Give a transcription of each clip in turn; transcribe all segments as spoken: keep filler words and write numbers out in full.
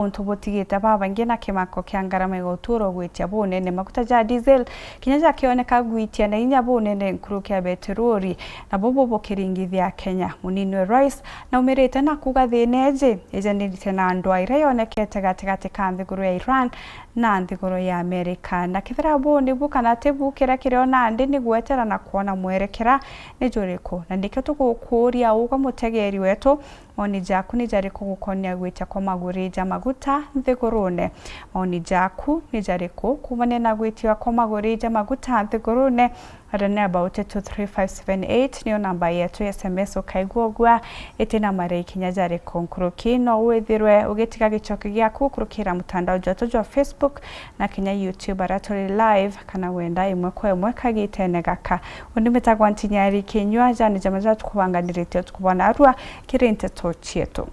untu butigite babaingi na kimako kia ngarama ya uturo gwitia bunene. Maguta ja diesel kinya jakioneka gwitia na inya bunene nkuruki ya beterori, na bubu bukiringithia Kenya. Munini wa rais naumirite na kuuga thina iji ijanirite na ndwaa iria yonekete gatigati ka nthiguru ya Iran na nthiguru ya Amerika. Na kethira buu nibu kana ti bu, kiria kiri o nandi ni gwetera na kwona mwerekera ni juriku. Na nikio tugukuuria uga mutegeri wetu, maoni jaku ni jariku gukonia gwitia kwa maguri ja maguta nthigurune? Maoni jaku ni jariku kuumania na gwitia kwa maguri ja maguta nthigurune? Arania about two three five seven eight niyo namba yetu ya S M S. Ukaigua ugua itina marii kinya jariku nkuruki, no withirwe ugitiga gicoki giaku kurukira mutandao jwetu jwa Facebook na kinya YouTube, aria turi live, kana wenda imwe kwa imwe kagitene gaka. Undi mitagwa Ntinyari Kinyua, jani jama ja tukubanganirite utuku bwa narua kiri nteto cietu.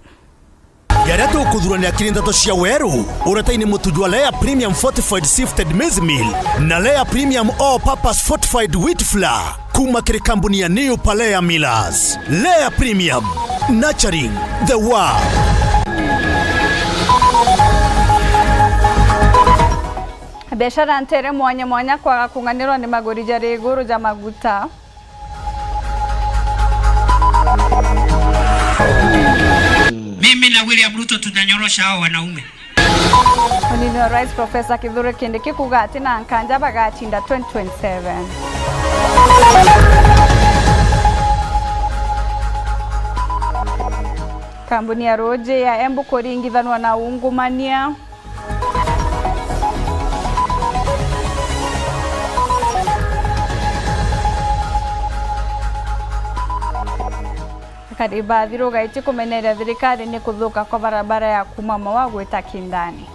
Jaria tukuthuranira kiri nteto cia weru, uretaini mutu jwa Lea Premium Fortified Sifted Maize Meal na Lea Premium All Purpose Fortified Wheat Flour, kuma kiri kambuni ya New Palea Millers. Lea Premium, nurturing the world. Biashara ntere mwanya mwanya kwaga kung'anirwa ni maguri jari iguru ja maguta. Mimi na William Ruto tunanyorosha hao wanaume. Munini wa Rais Professor Kithure Kindiki kuuga ati na nkanja bagatinda twenty twenty-seven. Kambuni ya ruuji ya Embu kuringithanwa na ungumania. Akari ba Thiru gaitie kumeneria thirikari ni kuthuka kwa barabara ya kuma Maua gwita Kindani.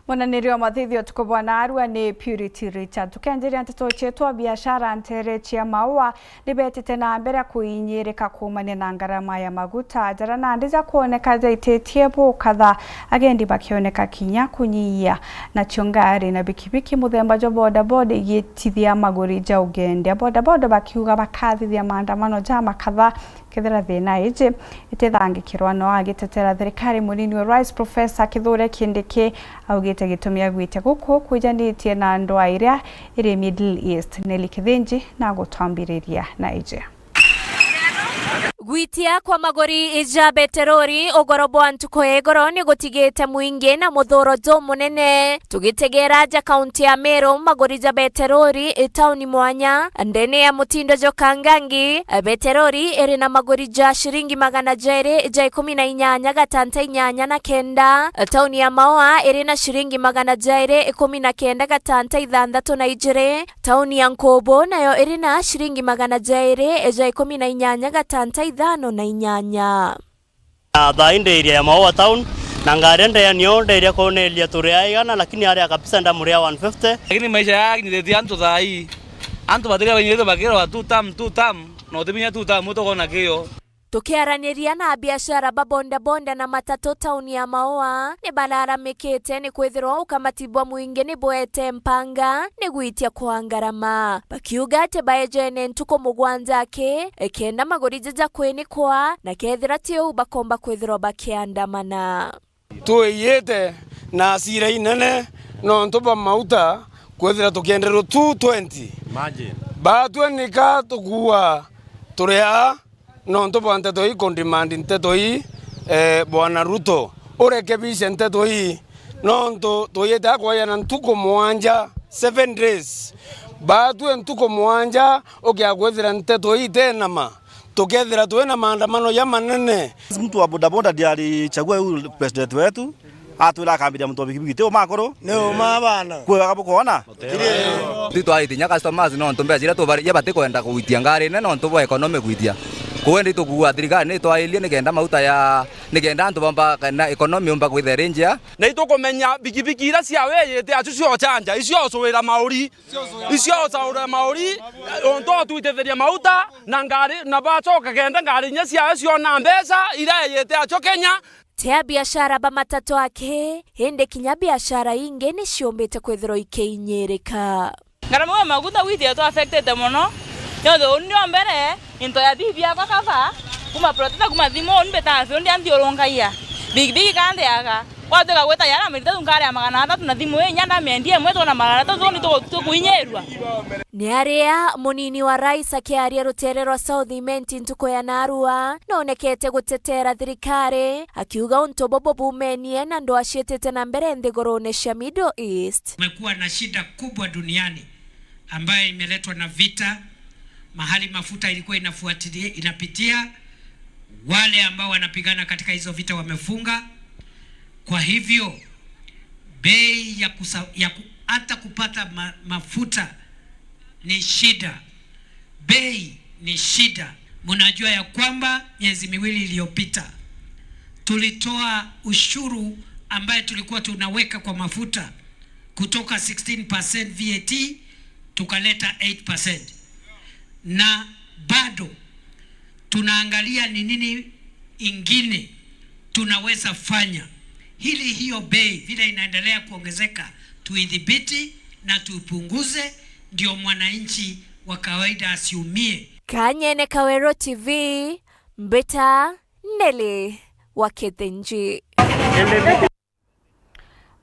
Mwananiri wa mathithio tuku bwa narua ni Purity Richard. Tukenjeria nteto cietu, a biashara ntere cia Maua ni betite na mbere kuinyirika kuumania na ngarama ya maguta, jaria nandi jakwoneka jaititie bukatha, agendi bakioneka kinya kunyiyia. Nacio ngari na bikibiki muthemba jwa bodaboda igitithia maguri ja ugendi, a bodaboda bakiuga bakathithia maandamano ja makatha kethira thina iji itithangikirwa. No agitetera thirikari, munini wa Rais Professor Kithure Kindiki augite gitumi agwitia guku kwijanitie na ndwaa iria iri Middle East. Nelly Kithinji na gutwambiriria na iji. Gwitia kwa maguri ja beterori ugoro bwa ntuku ya igoro ni gutigite mwingi na muthuro jumunene. Tugitegera ja kaunti ya Meru, maguri ja beterori i tauni mwanya ndene ya mutindo jwa Kangangi, beterori iri na maguri ja ciringi magana jairi ja ikumi na inyanya gatanta inyanya na kenda, tauni ya Maua iri na ciringi magana jairi ikumi na kenda gatanta ithanthatu na ijiri, tauni ya Nkubu nayo iri na ciringi magana jairi ja ikumi na inyanya gatanta ithano na inyanya. Na thaa hii ndi area ya Maua town, na ngari ndeanio nderia kunelia turia igana, lakini aria kabisa ndamuria one fifty. Lakini maisha yakinyithitie antu thaa hii, antu batiria bainyithitie bakirwa two term, two term, na utibinya two term utukona kio. Tukiaraniria na abiashara ba bodaboda na matatu tauni ya Maua, ni balalamikite ni kwithirwa ukamati bwa mwingi ni bwete mpanga ni gwitia kwa ngarama, bakiuga ati baejene ntuku mugwanja aki kenda maguri jaja kwinikwa, na kethira ti uu bakomba kwithirwa bakiandamana. Twiyite na asira inene nontu bwa mauta kwithira tukienderwa two twenty. Imagine. Batwe nika tukuua turi aa nontu bwa nteto ii, kundemand nteto ii, eh, Bwana Ruto, urekebishe nteto ii, nontu tuyite akwayana ntuku mwanja, seven days. Batwe ntuku mwanja ukia kwithira nteto ii tenama, tukethira twina maandamano ja manene. Mtu wa bodaboda ndiye alichagua huyu president wetu. Atwira akambiria muntu wa bikibiki, ti uma akuru? Ni uma bana. Kwega bukwona? Ti twaritie nya customers nontu mbeca iria tubariria batikwenda kugwitia ngari nene nontu bwa economy gwitia. Kuu indi tukugua thirikari ni twaririe nikenda mauta ya, nikenda antu bamba kana economy umba kwithira iri njia. Na itukumenya bikibiki iria cia wiyite acu ciochanja, iciocuira mauri, iciocaura mauri, untu otwitithiria mauta na ngari, na bacoka kenda ngari inya ciawe ciona mbeca iria eyite acio Kenya. Ti abiashara ba matatu aki, indi kinya biashara ingi ni ciumbite kwithirwa ikiinyirika. Ngarama ya maguta gwithia tu affected mono, nontu uni o mbere into ya bibi yakwa kava, kuma protector, kuma thimu, uni mbitaga fundi anthiurungagia. Big big kandiaga. Gwatuika gwita yara mita tu nkaria magana athatu na thimu ii inya ndamiendia imwe twona magana athatu, uni tuku-, tukuinyirua. Ni aria munini wa rais akiaria rutere rwa South Imenti ntuku ya narua, nonekete gutetera thirikari, akiuga untu bubu bumenie na ndwaa ciitite na mbere nthigurune cia Middle East. Kumekuwa na shida kubwa duniani ambayo imeletwa na vita, mahali mafuta ilikuwa inafuatilia, inapitia, wale ambao wanapigana katika hizo vita wamefunga. Kwa hivyo, bei ya kusa-, ya ku-, hata kupata ma-, mafuta ni shida. Bei ni shida. Mnajua ya kwamba miezi miwili iliyopita tulitoa ushuru ambaye tulikuwa tunaweka kwa mafuta kutoka sixteen percent V A T tukaleta eight percent. Na bado tunaangalia ni nini ingine tunaweza fanya ili hiyo bei vile inaendelea kuongezeka tuidhibiti na tuipunguze, ndio mwananchi wa kawaida asiumie. Kanyene Kawero T V, mbita Nelly wa Kithinji.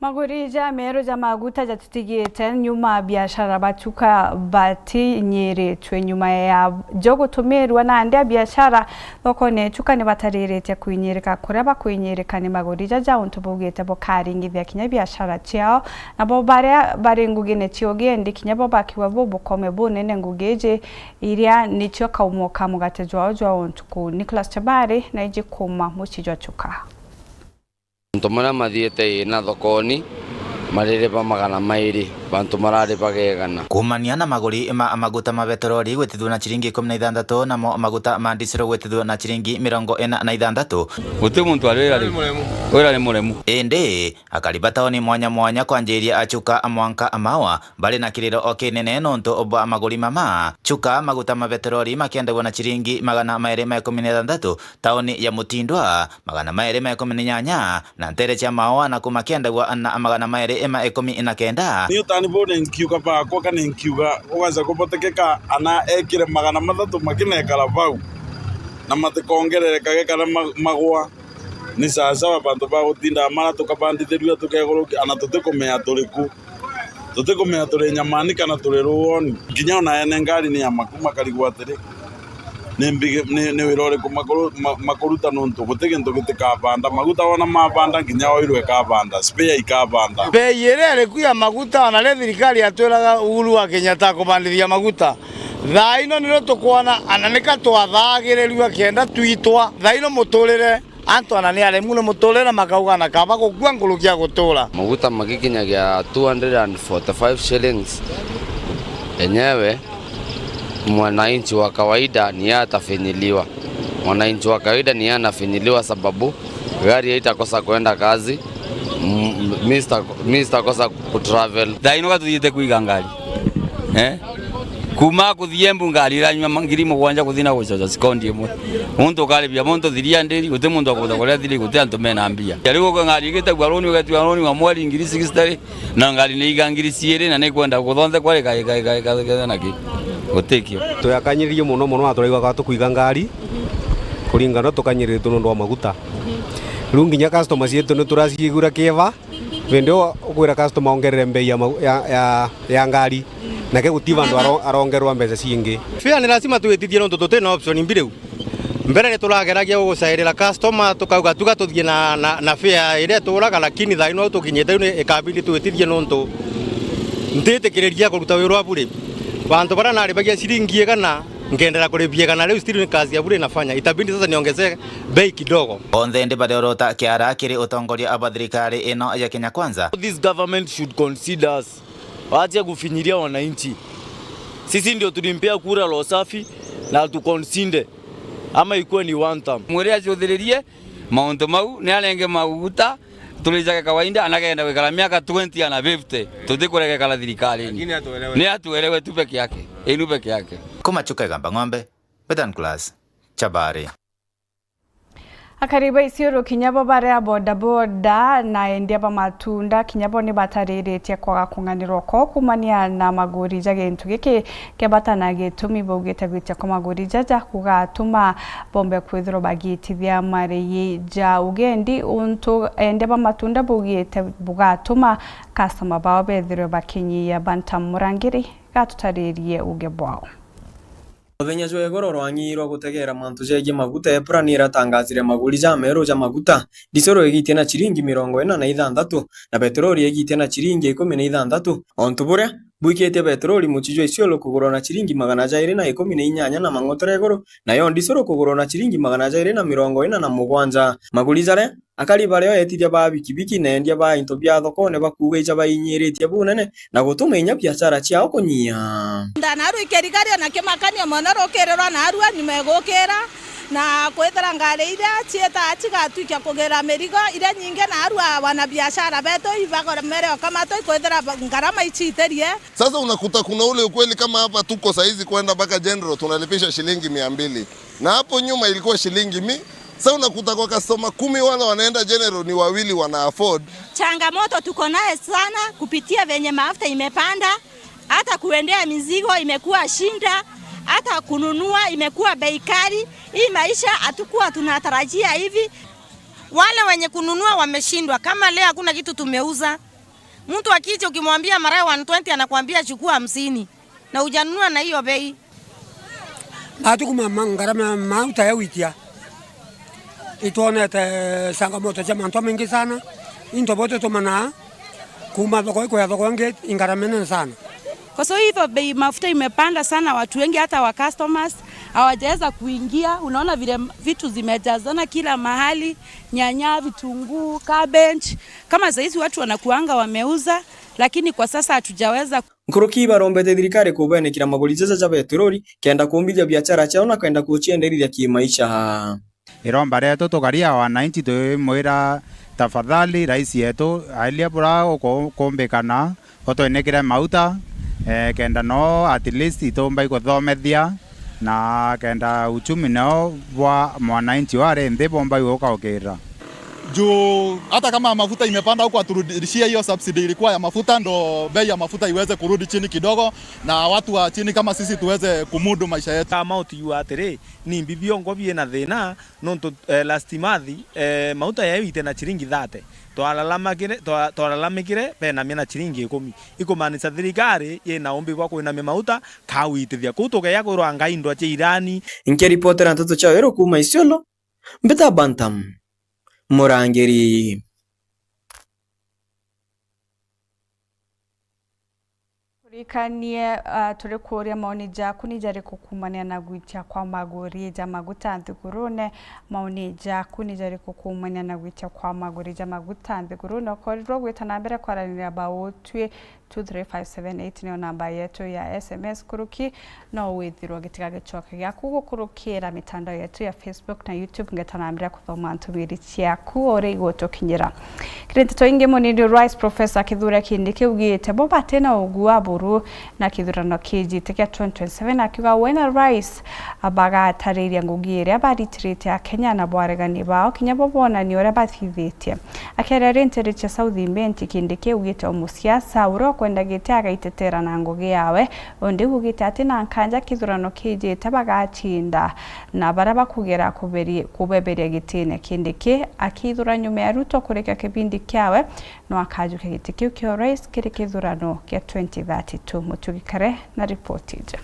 Maguri ja meru ja maguta jatitigite nyuma, biashara ba Chuka batinyiritwe nyuma ya jo gutumirwa nandi. Abiashara thokone Chuka ni bataririte kwinyirika, kuria bakwinyirika ni maguri jaja, untu baugite bukaringithia kinya biashara ciao, nabo baria bari ngugine cia ugiendi kinya bo bakiuga bubukome bunene ngugi iji, iria nicio kaumo ka mugate jwao jwa untuku. Nicholas Chabari na iji kuma mucii jwa Chuka. Antu maria mathiite ii na thokoni mariri ba magana mairi, bantu marari bagegana. Kuumania na maguri ma maguta ma beteroli gwitithua na ciringi ikumi na ithantatu, namo maguta ma ndisero gwitithua na ciringi mirongo ina na ithantatu. Guti muntu ari wira ri-, wira ni muremu. Indi akari ba taoni mwanya mwanya kwanjiria Chuka mwanka Maua bari na kiriro o kinene nontu bwa maguri mama. Chuka maguta ma beteroli makiendagua na ciringi magana mairi ma ikumi na ithantatu, taoni ya Mutindwa, magana mairi ma ikumi na inyanya, na ntere cia Maua naku makiendagua na magana mairi ma ikumi na kenda. Ni utani buu ni nkiuga bakwa, kana nkiuga ugaca kubotekeka ana ekire magana mathatu makinekara bau, na matikongererekage kana ma-, magwa. Ni sawasawa bantu ba gutinda mara tukabandithirua tukegurukia, ana tutikumea turiku. Tutikumenya turi nyamani kana turi ruoni. Kinya ona ene ngari ni ya maku makarigwa atiri, ni mbigi-, ni, ni wira uriku makuru-, ma-, makuruta, nontu guti gintu gitikabanda. Maguta wona mabanda, kinya oil ikabanda, spare ikabanda. Bei iria iriku ya maguta, ona ri thirikari yatwiraga Uhuru wa Kenyatta akubandithia maguta, thaa ino nirio tukwona, ana nika twathagirirua kenda twitwa. Thaa ino muturire Antu ana ni aremu ni muturire, makauga na kaba gukua nkuruki ya gutura. Maguta magikinyagia two hundred and forty-five shillings, enyewe mwananchi wa kawaida ni atafinyiliwa. Mwananchi wa kawaida ni anafinyiliwa sababu gari haitakosa kwenda kazi, m-, m-, mi sita-, mi sitakosa kutravel. Thaa ino gatuthiite kuiga ngari. Eh? Kuma kuthii Embu ngari iranyua ma-, ngiri mugwanja kuthii na gucoca sikondi imwe. Muntu ukaribia muntu thiria ndiri, guti muntu akubuta kuria thiri, guti antu mena mbia. Riu uka ngari igitagua runi, ugetua runi wa mweri ngiri sixty, na ngari ni iga ngiri ciiri, na ni kwenda guthonthekwa rika, rika, rika, rika, rika, na ki? Gutikio. Tuyakanyiririe muno muno, na turaigua ka tukuiga ngari, kuringana tukanyiritwe nontu wa maguta. Riu nginya customers cietu ni turaciigura kieva, Vindi io ukwira customer ongerere mbei ya mau-, ya, ya, ya ngari, nake guti vandu aro-, arongerwa mbeca ciingi. Fare ni lazima twitithie nontu tuti na option imbi riu. Mbere ni turageragia gucairira customer, tukauga tuga tuthie na, na, na fare iria ituraga, lakini thaa ino au tukinyite riu ni ikabidi twitithie nontu ntitikiriria kuruta wira wa bure. Bantu baria naribagia ciringi igana, nkiendera kuribia igana, riu still ni kazi ya bure nafanya. Itabidi sasa niongeze bei kidogo. Onthe ndi bariorota kiara kiri utongoria bwa thirikari ino ya Kenya Kwanza. This government should consider us. Waache kufinyiria wananchi. Sisi ndio tulimpea kura roho safi na tuconsider. Ama ikuwe ni one term. Mwire acuthiririe mauntu mau, ni arenge maguta, turijage kawaida, anagenda gwikara miaka twenty ana fifty. Tutikurega gikara thirikarini. Lakini atuelewe. Ni atuelewe tu peke yake. Inu peke yake. Kuma Chuka Igamba Ng'ombe, Betan Class, Chabari. Akari ba Isiolo kinya bo baria bodaboda na endia ba matunda kinya bo ni batariritie kwaga kung'anirwa kwao kumania na maguri ja gintu giki kia bata, na gitumi baugite gwitia kwa maguri jaja kugatuma bombe kwithirwa bagitithia mariyi ja ugendi, untu endia ba matunda baugite bugatuma customer bao bethirwe bakinyia. Bantam Murangiri gatutaririe uge bwao. Muthenya jwa igoro rwang'i rwa gutegeera mantu jegie maguta, EPRA ni iratangazire maguri jameeru ja maguta, disoro igitie na ciringi mirongo ina na ithanthatu, na peteroli igitie na ciringi ikumi na ithanthatu. Ontu buria bwikitie peteroli mucii jwa Isiolo kugurwa na ciringi magana jairi na ikumi na inyanya na mang'otore iguru, nayo disoro kugurwa na ciringi magana jairi na mirongo ina na mugwanja. Maguri jaria akari baria o etithia ba bikibiki na endia ba into bia thokone bakuuga ija bainyiritie bunene na gutuma inya biashara ciao kunyia. Nda narua ikerigario na kimakanio mono rukirirwa narua nyuma igukira, na kwithira ngari iria ciitaa cigatwikia kugira mirigo iria nyingi, narua wanabiashara betu ibagomere o kamato ikwithira ba-, ngarama iciitirie. Sasa unakuta kuna ule ukweli kama hapa tuko saizi kwenda mpaka General tunalipisha shilingi mia mbili. Na hapo nyuma ilikuwa shilingi mi-, sasa unakuta kwa customer kumi wale wanaenda General ni wawili wana afford. Changamoto tuko naye sana kupitia venye mafuta imepanda, hata kuendea mizigo imekuwa shinda, hata kununua imekuwa bei kali. Hii maisha hatukuwa tunatarajia hivi. Wale wenye kununua wameshindwa, kama leo hakuna kitu tumeuza. Mtu akija ukimwambia marae one twenty anakuambia chukua hamsini. Na hujanunua na hiyo bei. Matuku ma, ma, ngarama ya mauta ya gwitia, itwonete changamoto cia mantu jamaingi sana. Into bo tutumanaa kuuma thoko ii kuya thoko ingi i ngarama nene sana. Kwa sababu hivyo bei mafuta imepanda sana, watu wengi hata wa customers hawajaweza kuingia. Unaona vile m-, vitu zimejazana kila mahali, nyanya, vitunguu, cabbage. Kama saizi watu wanakuanga wameuza, lakini kwa sasa hatujaweza. Nkuruki ibarombete thirikari kubenekira maguri jaja ja peteroli kenda kumbithia biashara ciao na kenda kucienderithia kimaisha. Iromba rietu tukaria wananchi twimwira, tafadhali rais yetu, airia bura uku-, kumbikana, utwinekire mauta, eh, kenda no at least itumba ikuthomethia, na kenda uchumi neo bwa mwananchi wari nthi bumba gukaukirira. Juu hata kama mafuta imepanda, huku haturudishia hiyo subsidy ilikuwa ya mafuta, ndo bei ya mafuta iweze kurudi chini kidogo, na watu wa chini kama sisi tuweze kumudu maisha yetu. Kama utiua atiri, ni mbi biongo biina thina, nontu, eh, last month, eh, mauta yaite na chiringi thirty. Twalalamagire, twa-, twalalamikire, benamia na chiringi ikumi. Ikumaanisha thirikari yina umbi bwa kwinamia mauta, kawitithia. Kuu tugeya kwirwa Ngai ndwa cia irani. Nkiripotera nteto cia Weru kuuma Isiolo, Mbita Bantam, Murangiri. Turirikanie, ah, turi kuuria maoni jaku ni jariku kuumania na gwitia kwa maguri ja maguta nthigurune? Maoni jaku ni jariku kuumania na gwitia kwa maguri ja maguta nthigurune? Ukorirwo gwita na mbere kwaranira bao utwi, two three five seven eight niyo namba yetu ya S M S kuruki. No withirwe ugitiga gicoke giaku gukurukira mitandao yetu ya Facebook na YouTube, ngeta na mbere kuthoma ntumiri ciaku uri igutukinyira. Kiri nteto ingi, munini Rais Professor Kithure Kindiki augite bo batina ugu wa buru na kithurano kijite kia twenty twenty-seven, akiuga we na Rais bagatariria ngugi iria baritirite Akenya na bwaregani bao, kinya bo bonanie uria bathithitie. Akiaria ri nteere cia South Imenti, Kindiki augite o musiasa uria ukwenda giti agaitetera na ngugi yawe, undi augite ati na nkanja kithurano kijite bagacinda, na baria bakugera kuberi-, kubeberia gitine. Kindiki akithura nyuma ya Ruto kurikia kibindi kiawe, no akajukia giti kiu kia urais kiri kithurano kia twenty thirty-two. Mutugi Kare na ripoti iji.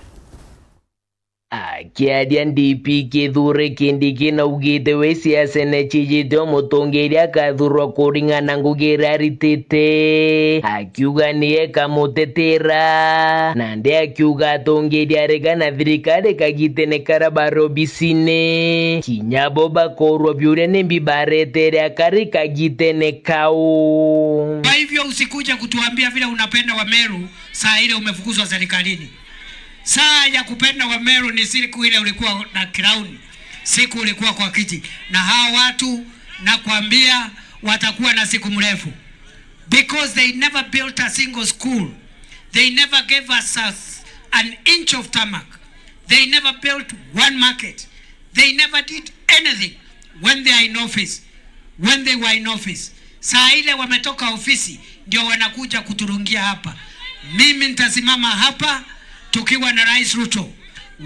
Akiaria D P Kithure Kindiki naugite we siasa ni cijite o mutongeria akathurwa kuringana na ngugi iria aritite, akiuga ni ekamutetera. Nandi akiuga atongeria arega na thirikari kagitene karia bari obisine, kinya bo bakorwa biuria nimbi baretere akari kagitene kau. Kwa hivyo usikuje kutuambia vile unapenda Wameru saa ile umefukuzwa serikalini. Saa ya kupenda Wameru ni siku ile ulikuwa na crown, siku ulikuwa kwa kiti. Na hawa watu nakwambia watakuwa na siku mrefu. Because they never built a single school. They never gave us a, an inch of tarmac. They never built one market. They never did anything. When they are in office, when they were in office, saa ile wametoka ofisi ndio wanakuja kuturungia hapa. Mimi nitasimama hapa tukiwa na Rais Ruto,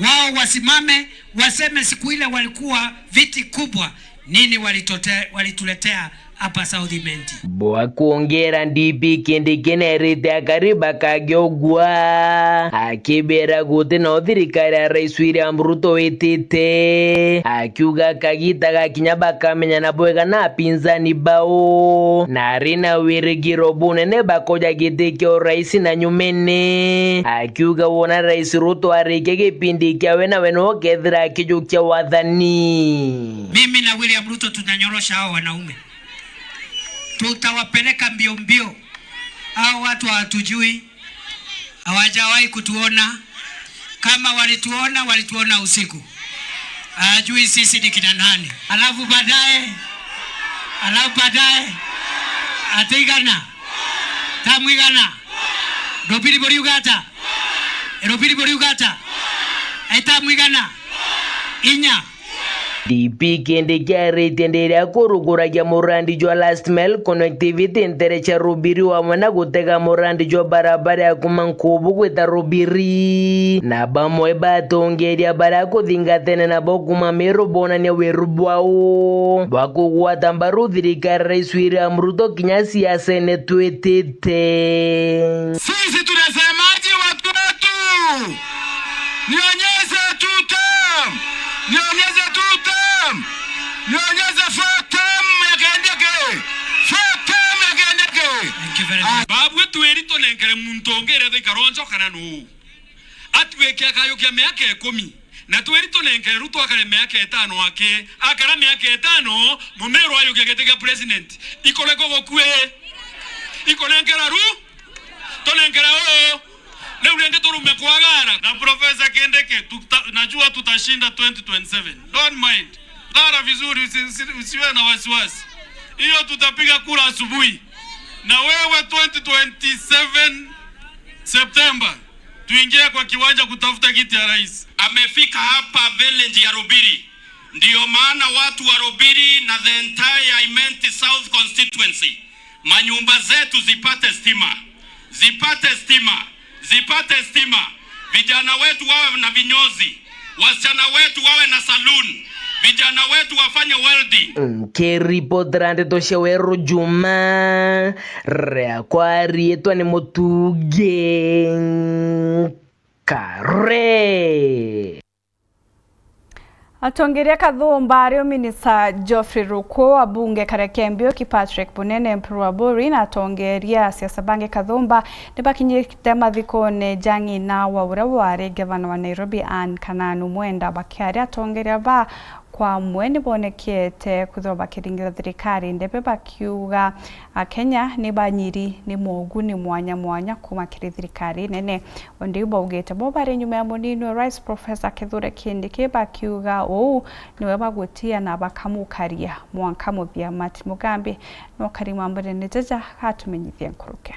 wao wasimame waseme siku ile walikuwa viti kubwa nini walitote-, walituletea hapa South Imenti. Bwa kwongera, D P Kindiki neerite akari ba Kagio ugua, akibera guti no thirikari ya Rais William Ruto witite, akiuga kagita gakinya bakamenya na bwega na apinzani bao, na ari na wirigiro bunene bakoja giti kia urais na nyumene, akiuga wona Rais Ruto arikia gipindi kiawe nawe no kethira akijukia wathani. Mimi na William Ruto tutanyorosha hao wanaume. Tutawapeleka mbio mbio. Hao watu hawatujui, hawajawahi kutuona. Kama walituona, walituona usiku. Hawajui sisi ni kina nani. Alafu baadaye, alafu baadaye, ati igana, tamu igana, rubiri buriugata, rubiri buriugata, etamu igana, inya. D P Kindiki aritie ndi iria kuruguragia murandi jwa Last Mile Connectivity ntere cia Rubiri, wamwe na gutega murandi jwa barabara ya kuma Nkubu gwita Rubiri, na bamwe batongeria baria kuthingatene nabo kuma Meru bonania wiru bwao bwa kugwata mbaru thirikari Rais William Ruto kinya siasene twitite. Sisi tunasemaje watu wetu? Nionyeshe two term. Nionyeshe two term. Nionyeshe four term ya Kindiki. Four term ya Kindiki. Thank you very much. Babwe twiri tunenkere muntu ungi iretho ikaronjo kana nuu. Atwike akayukia miaka ikumi. Na twiri tunenkere Ruto akare miaka itano aki. Akara miaka itano, Mumiru ayukia giti kia president. Ikoreko gukue. Ikonenkera ru. Tunenkera uu. Riu ringi turume kwagara. Na Professor Kindiki, tuta-, najua tutashinda twenty twenty-seven. Don't mind. Lala vizuri, usi-, usi-, usiwe na wasiwasi. Hiyo tutapiga kura asubuhi. Na wewe twenty twenty-seven September, tuingie kwa kiwanja kutafuta kiti ya rais. Amefika hapa village ya Rubiri. Ndio maana watu wa Rubiri na the entire Imenti South constituency, manyumba zetu zipate stima, zipate stima, zipate stima. Vijana wetu wawe na vinyozi, wasichana wetu wawe na saloon, vijana wetu wafanye welding. Nkiripotera ndeto cia Weru Juma, riakwa riitwa ni Mutugi Kare. Atongeria Kathumba ario minista Geoffrey Ruku, abunge Kare Kembiuki Patrick Bunene, Mpuru Aburi na atongeria a siasa bangi Kathumba nibakinyite mathikone ja ng'ina wa uria wari ngavana wa Nairobi Anne Kananu Mwenda. Bakiaria, atongeria ba kwa amwe nibonekete kwithirwa bakiringithia thirikari ndebe bakiuga Akenya ni banyiri ni moguni mwanya mwanya kuma kiri thirikari nene. Undi baugite bo bari nyuma ya munini wa rais Professor Kithure Kindiki bakiuga uu niwe bagutia na bakamukaria mwanka muthia. Martin Mugambi no kari mambone ni jaja gatumenyithie nkuruke.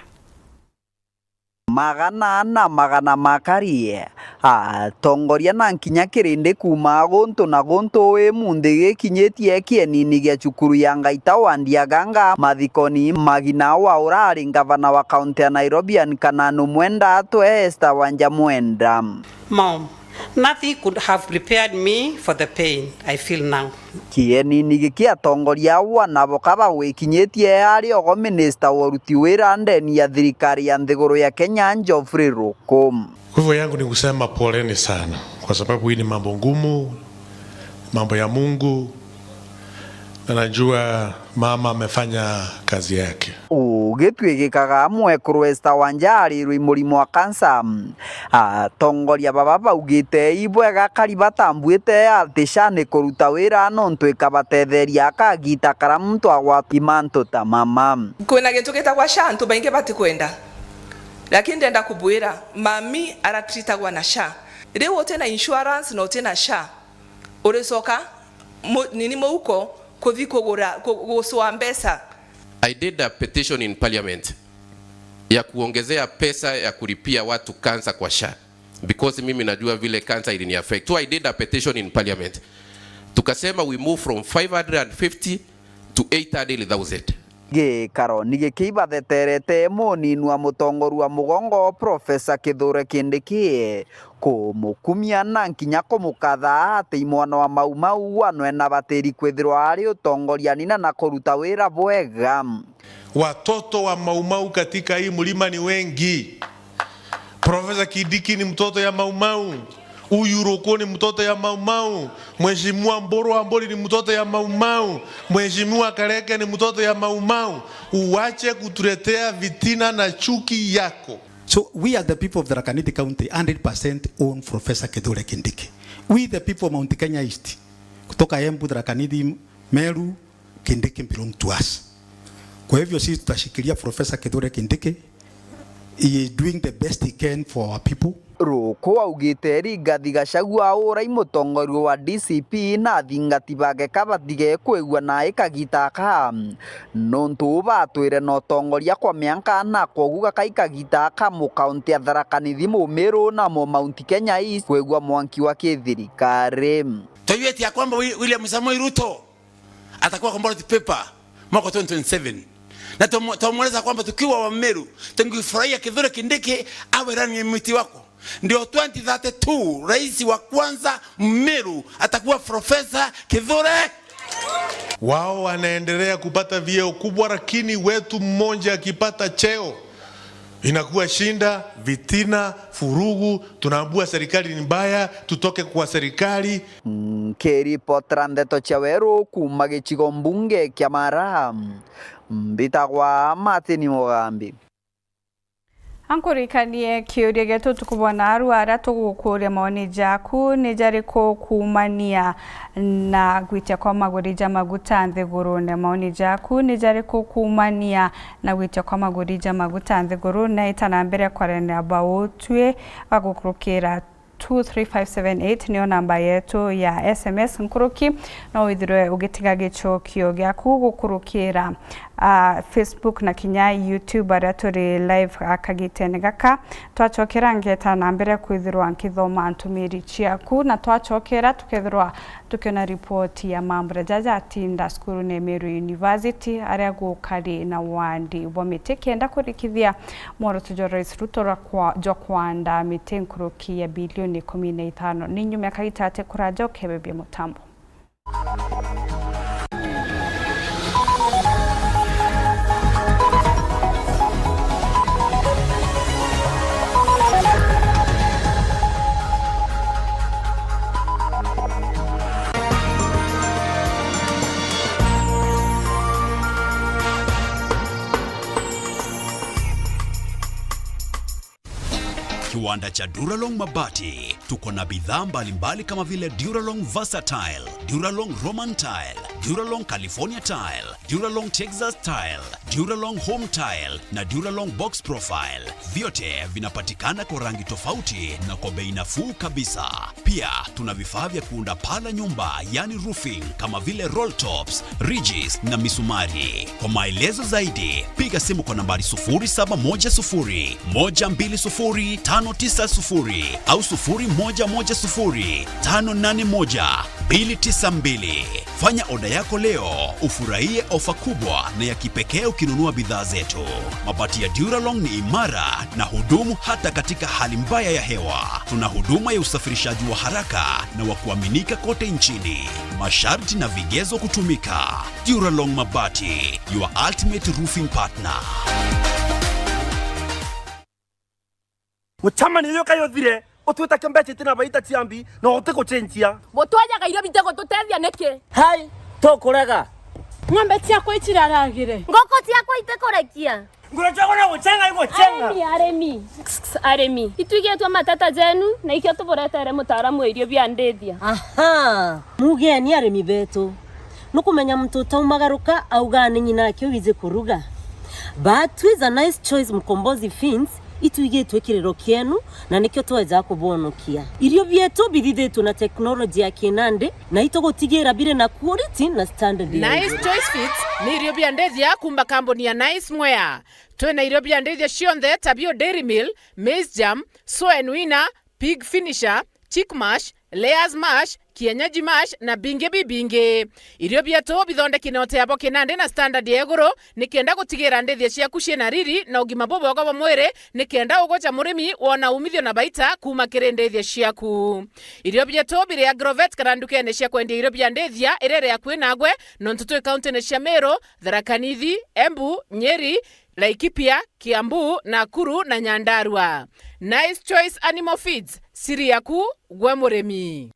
Magana na magana makarie atongoria na nkinya kirindi kuuma guntu na guntu wi munthi gikinyitie kienini gia cukuru ya Ngaita wa Ndiaganga mathikoni magina wa urari ngavana wa kaunti ya Nairobi Anne Kananu Mwenda atwe Esther Wanja Mwenda. Mom, nothing could have prepared me for the pain I feel now. Kienini giki atongoria awa nabo kabagwikinyitie ari ogo minista wa uruti wira ndeni ya thirikari ya nthiguru ya Kenya Geoffrey Ruku. Kwa hivyo yangu ni kusema poleni sana, kwa sababu hii ni mambo ngumu, mambo ya Mungu, na najua mama amefanya kazi yake. Ugitwigikaga mwekuru Esther Wanja arirwe murimo wa kansa. Atongoria baba baugite ibwega kari batambuite ati SHA ni kuruta wira nontu ikabatetheria akagita kara muntu agwatwa i mantu ta mama. Kwina gintu gitagwa SHA, antu baingi batikwenda. Lakini ndenda kubwira, mami aratritagwa na SHA. Riu uti na insurance na uti na SHA, uricoka mu-, nini muhuko kuthi kugura, ku-, gucwa mbeca. I did a petition in parliament ya kuongezea pesa ya kulipia watu cancer kwa SHA, because mimi najua vile cancer ilini affect. So I did a petition in parliament. Tukasema we move from five hundred and fifty to eight hundred thousand. Gikaro ni gikiibatheterete munini wa mutongoria wa mugongo Profesa Kithure Kindiki kumukumia na nkinya kumukatha ati i mwana wa Mau Mau wanwe na batiri kwithirwa ari utongorianine na kuruta wira bwega. Watoto wa Mau Mau katika hii mlima ni wengi. Profesa Kindiki ni mtoto ya Mau Mau. Huyu Ruku ni mtoto ya Mau Mau. Mheshimiwa Mburu Amburi ni mtoto ya Mau Mau. Mheshimiwa Kareke ni mtoto ya Mau Mau. Uwache kutuletea vitina na chuki yako. So we as the people of Tharaka Nithi County, hundred percent own Professor Kithure Kindiki. We the people of Mount Kenya East, kutoka Embu, Tharaka Nithi, Meru, Kindiki belong to us. Kwa hivyo sisi tutashikilia Professor Kithure Kindiki. He is doing the best he can for our people. Ruku augite Rigathi Gachagua aurai mutongoria wa D C P na athingati bake kabatige kwigua naai kagita aka, nontu batwire na utongoria kwa mianka na kwogu gakai kagita aka mukaunti ya Tharaka Nithi, Mumiru na mo Mount Kenya East kwigua mwanki wa kithirikari. Twaiwete ya kwamba Wi-, William Samoei Ruto atakuwa kwa ballot paper mwaka twenty twenty-seven. Na tumu-, tumweleza kwamba tukiwa Wameru, tungefurahia Kithure Kindiki awe running mate wako. Ndio twenty thirty-two, rais wa kwanza Mmeru atakuwa Professor Kithure. Wao wanaendelea kupata vyeo kubwa, lakini wetu mmoja akipata cheo, inakuwa shinda, vitina, furugu, tunaambua serikali ni mbaya, tutoke kwa serikali. Nkiripotera ndeto cia weru kuuma gicigo mbunge kia Mara, mbitagwa Martin Mugambi. Ankurikanie kiuria gietu tukubona aru aria tugukuria maoni jaku ni jariku kuumania na gwitia kwa maguri ja maguta nthigurune? Maoni jaku ni jariku kuumania na gwitia kwa maguri ja maguta nthigurune? Ita na mbere kwaranira bautwi bagukurukira two three five seven eight niyo namba yetu ya S M S. Nkuruki, no withirwe ugitiga gicokio giaku gukurukira, ah, Facebook na kinya YouTube aria turi live, ah, kagitene gaka. Twacokera ngeta na mbere kwithirwa nkithoma ntumiri ciaku, na twacokera tukethirwa tukiona ripoti ya mambura jaja atinda cukuru ni Meru University, aria gukari na wandi bwa miti kenda kurikithia mworoto jwa Rais Ruto jwa kwa-, jwa kwanda miti nkuruki ya bilioni ikumi na itano. Ni nyuma ya kagita ati kuraja ukebebia mutambo. Kiwanda cha Duralong Mabati. Tuko na bidhaa mbalimbali kama vile Duralong Versatile, Duralong Roman Tile, Duralong California Tile, Duralong Texas Tile, Duralong Home Tile na Duralong Box Profile. Vyote vinapatikana kwa rangi tofauti na kwa bei nafuu kabisa. Pia tuna vifaa vya kuunda paa la nyumba, yani roofing, kama vile roll tops, ridges na misumari. Kwa maelezo zaidi, piga simu kwa nambari sufuri saba moja sufuri, moja mbili sufuri, tano tisa sufuri au sufuri moja moja sufuri, tano nane moja, mbili tisa mbili. Fanya oda yako leo, ufurahie ofa kubwa na ya kipekee ukinunua bidhaa zetu. Mabati ya Duralong ni imara na hudumu hata katika hali mbaya ya hewa. Tuna huduma ya usafirishaji wa haraka na wa kuaminika kote nchini. Masharti na vigezo kutumika. Duralong Mabati, your ultimate roofing partner. Mucemanio uyu kayo uthire, utwita kio mbeca itina baita ciambi, na utigucenjia. Butwajaga irio bitigututethia niki? Hai, tukurega. Ng'ombe ciakwa iciraragire. Ngoko ciakwa itikurekia. Nguru ciakwa no gucenga igucenga. Arimi, arimi. Arimi. Itwigitwe mateta jenu, na ikio tuburetere mutaaramu wa irio bia ndithia. Aha, mugeni arimi betu. Nukumenya muntu utaumagaruka augaa ni nyina ake wiji kuruga. But with a nice choice Mkombozi Feeds, itwigitwe kiriro kienu, na nikio tweja kubonokia. Irio bietu bithithitwe na teknoloji ya kinandi, na itugutigira biri na quality na standard ya iguru. Nice Choice Feeds ni irio bia ndithia kuuma kambuni ya Nice Mwea. Twina irio bia ndithia cionthe ta bio Dairy Meal, Maize Germ, Soen Winner, Pig Finisher, Chick Mash, layers mash, kienyeji mash na bingi bibingi. Irio bietu bithondeki na uteabo kinandi na standard ya iguru, nikenda gutigira ndithia ciaku ciina riri na ugima bubwega bwa mwiri, nikenda ugwe ja murimi wona umithio na baita kuuma kiri ndithia ciaku. Irio bietu biri Agrovet kana ndukene cia kwendia irio bia ndithia iria iri akui nagwe, nontu twi kauntine cia Meru, Tharaka Nithi, Embu, Nyeri, Laikipia, Kiambu, Nakuru na Nyandarua. Nice Choice Animal Feeds, siri yaku gwe murimi.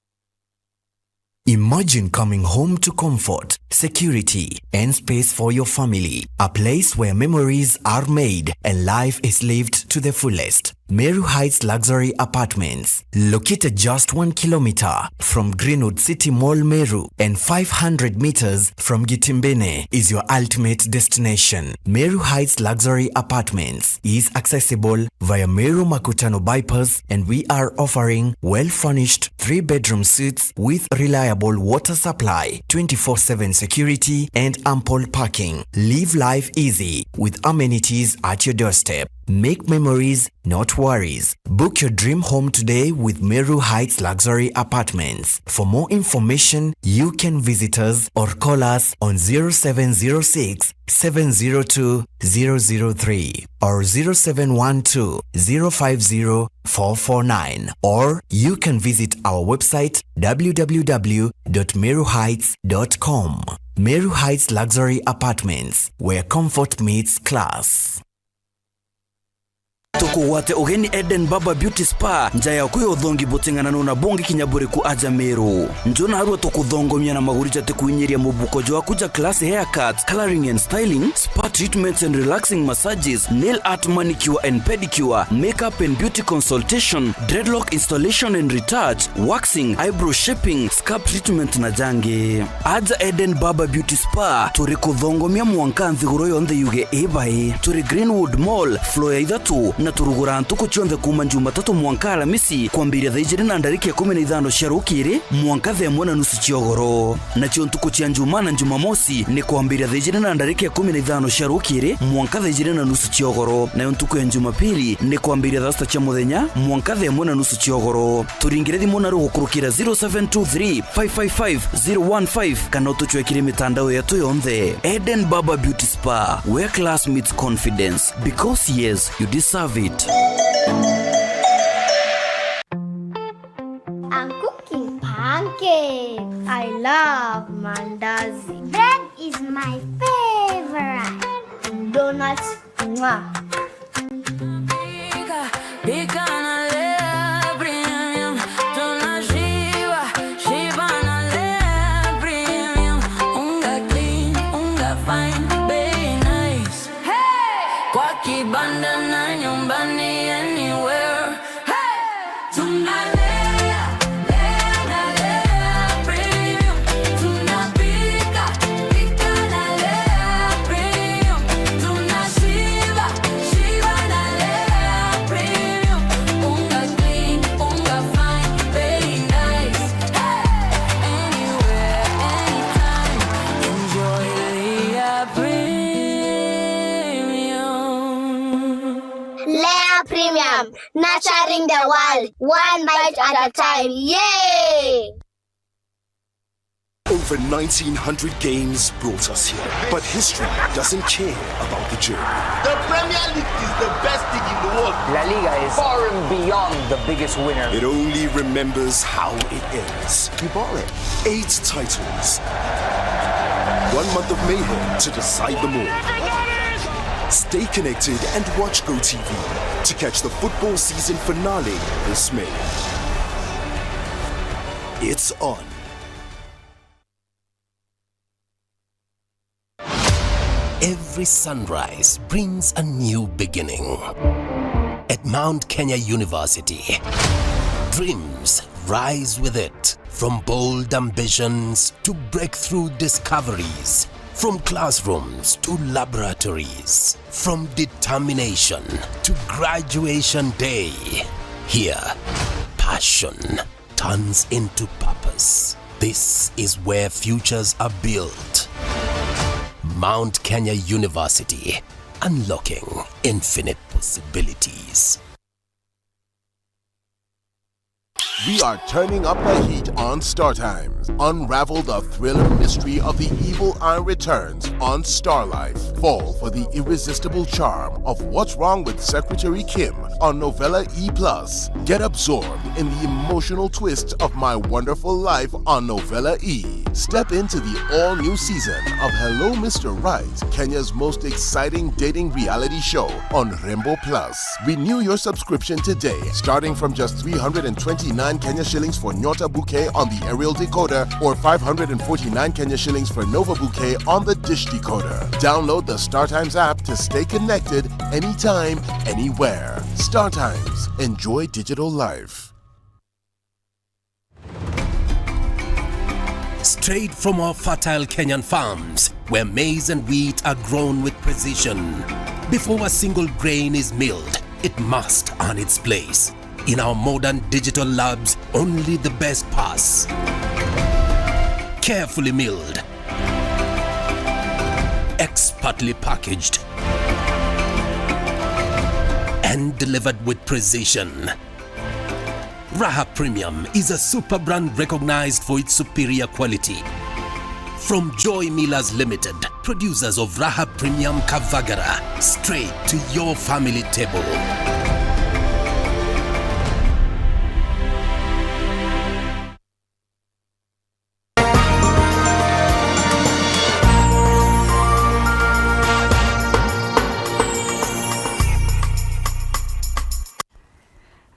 Imagine coming home to comfort, security, and space for your family. A place where memories are made and life is lived to the fullest. Meru Heights Luxury Apartments, located just one kilometer from Greenwood City Mall, Meru, and five hundred meters from Gitimbene, is your ultimate destination. Meru Heights Luxury Apartments is accessible via Meru Makutano Bypass, and we are offering well-furnished three-bedroom suites with reliable water supply, twenty-four seven security, and ample parking. Live life easy with amenities at your doorstep. Make memories, not worries. Book your dream home today with Meru Heights Luxury Apartments. For more information, you can visit us or call us on zero seven zero six, seven zero two, zero zero three or zero seven one two, zero five zero, four four nine, or you can visit our website, w w w dot meru heights dot com. Meru Heights Luxury Apartments, where comfort meets class. Tukugwate ugeni Eden Barber Beauty Spa, nja yaku ya uthongi buting'ananu na bungi kinya buriku aja Meru. Nju narua tukuthongomia na maguri jatikuinyiria mubuko jwaku ja classy haircuts, colouring and styling, spa treatments and relaxing massages, nail art, manicure and pedicure, makeup and beauty consultation, dreadlock installation and retouch, waxing, eyebrow shaping, scalp treatment na jangi. Aja Eden Barber Beauty Spa, turi kuthongomia mwanka nthiguru yonthe yuge i bai. Turi Greenwood Mall, floor ya ithatu, na turuguraa ntuku cionthe kuuma Jumatatu mwanka Alamisi, kwambiria thaa ijiri na ndarika ikumi na ithano cia rukiri mwanka thaa imwe na nusu cia ugoro. Nacio ntuku cia Njumaa na Jumamosi ni kwambiria thaa ijiri na ndarika ikumi na ithano cia rukiri mwanka thaa ijiri na nusu cia ugoro, nayo ntuku ya Jumapili ni kwambiria thaa sita cia muthenya mwanka thaa imwe na nusu cia ugoro. Turingire thimu naru gukurukira zero seven two three, five five five, zero one five kana utucwekire mitandao yetu yonthe. Eden Barber Beauty Spa, where class meets confidence, because yes, you deserve it. I'm cooking pancakes. I love mandazi. Bread is my favorite. Donuts. Mwah. Pika, pika na Lea Premium. Tunashiba, shiba na Lea Premium. Unga clean, unga fine, bei nice. Hey! Kwa kibanda na nyumbani, anywhere. Hey! Tunalea, lea na Lea Premium. Tunapika, pika na Lea Premium. Tunashiba, shiba na Lea Premium. Unga clean, unga fine, bei nice. Hey! Anywhere, anytime. Enjoy Lea Premium. Lea Premium, nurturing the world, one bite at a time. Yay! Over nineteen hundred games brought us here, but history doesn't care about the journey. The Premier League is the best league in the world. La Liga is far and beyond the biggest winner. It only remembers how it ends. You bought it. Eight titles. One month of mayhem to decide them all. Stay connected and watch GoTV to catch the football season finale this May. It's on. Every sunrise brings a new beginning. At Mount Kenya University, dreams rise with it. From bold ambitions to breakthrough discoveries, from classrooms to laboratories, from determination to graduation day. Here, passion turns into purpose. This is where futures are built. Mount Kenya University, unlocking infinite possibilities. We are turning up the heat on Star Times. Unravel the thriller mystery of the evil eye returns on Star Life. Fall for the irresistible charm of What's Wrong with Secretary Kim on Novella E plus. Get absorbed in the emotional twists of My Wonderful Life on Novella E. Step into the all-new season of Hello Mister Right, Kenya's most exciting dating reality show on Rembo Plus. Renew your subscription today, starting from just three hundred and twenty-nine Kenya shillings for Nyota Bouquet on the aerial decoder or five hundred and forty-nine Kenya shillings for Nova Bouquet on the dish decoder. Download the StarTimes app to stay connected anytime, anywhere. StarTimes. Enjoy digital life. Straight from our fertile Kenyan farms, where maize and wheat are grown with precision. Before a single grain is milled, it must earn its place. In our modern digital labs, only the best pass. Carefully milled, expertly packaged, and delivered with precision. Raha Premium is a super brand recognized for its superior quality. From Joy Millers Limited, producers of Raha Premium Kavagara, straight to your family table.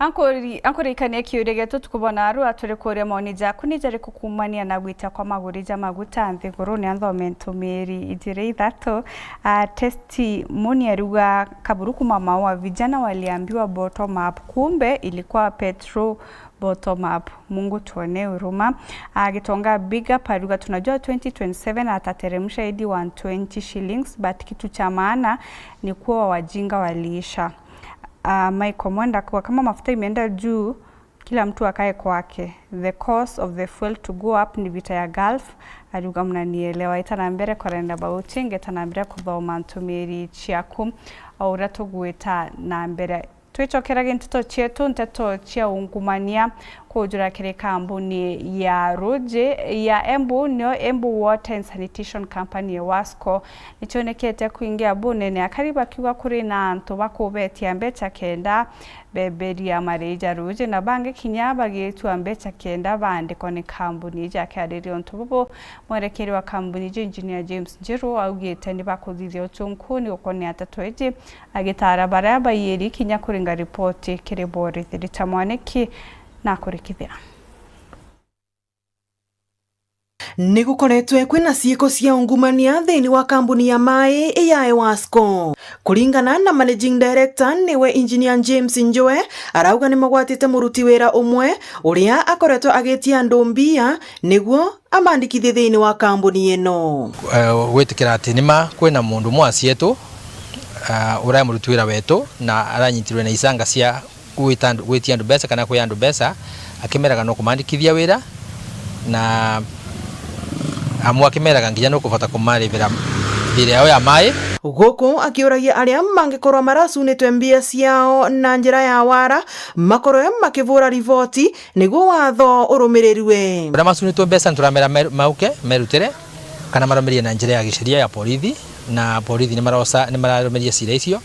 Ankuri-, ankurikania kiuria gietu tukubona arua turi kuria maoni jaku ni jariku kuumania na gwita kwa maguri ja maguta nthiguruni? Anthome ntumiri ijiri ithatu. Ah, testimony ariuga, Kaburu kuma Maua, vijana waliambiwa bottom up, kumbe ilikuwa petrol bottom up. Mungu tuone huruma. Ah, Gitonga big up ariuga, tunajua twenty twenty-seven atateremsha hadi one twenty shillings, but kitu cha maana ni kuwa wajinga waliisha. Ah, Michael Mwenda akiuga, kama mafuta imeenda juu, kila mtu akae kwake. The cost of the fuel to go up ni vita ya Gulf. Ariuga mnanielewa. Ita na mbere kurenda bauti, ngeta na mbere kuthoma ntumiri ciaku o uria tugwita na mbere. Twicokerage nteto cietu, nteto cia ungumania. Kujura kiri kambuni ya ruji ya Embu, nio Embu Water and Sanitation Company, Ewasco, nicionekete kwingi abunene, akari bakiuga kuri na antu bakubetia mbeca kenda beberia mariji ja ruji, na bangi kinya bagitua mbeca kenda baandikwa ni kambuni iji. Akiariria untu bubu, mwerekeri wa kambuni iji, Engineer James Njiru, augite ni bakuthithia utunku ni gukonia nteto iji, agitaara baria baiyiri kinya kuringa ripoti kiri borithi. Rita Mwaniki na kurikithia. Ni gukoretwe kwina ciiko cia ungumania thiini wa kambuni ya maai ya Ewasco. Kuringana na Managing Director, niwe Engineer James Njoe, arauga ni magwatite muruti wira umwe uria akoretwe agitia andu mbia niguo amandikithie thiini wa kambuni ino. Eh, gwitikira ati nima kwina mundu umwe wa cietu, ah, uria muruti wira wetu na aranyitirwe na icanga cia gwita andu, gwitia andu mbeca kana kuya andu mbeca, akimeraga no kumandikithia wira, na amwe akimeraga nginya no kubota kumarivira bill yao ya maai. Guku akiuragia aria mangikorwa maracunitwe mbia ciao na njira ya wara, makorwe makivura riboti niguo watho urumirirue. Aria macunitwe mbeca nituramera mer-, mauke merutire, kana marumirie na njira ya gisheria ya borithi, na borithi nimaroca, nimararumiria cira icio,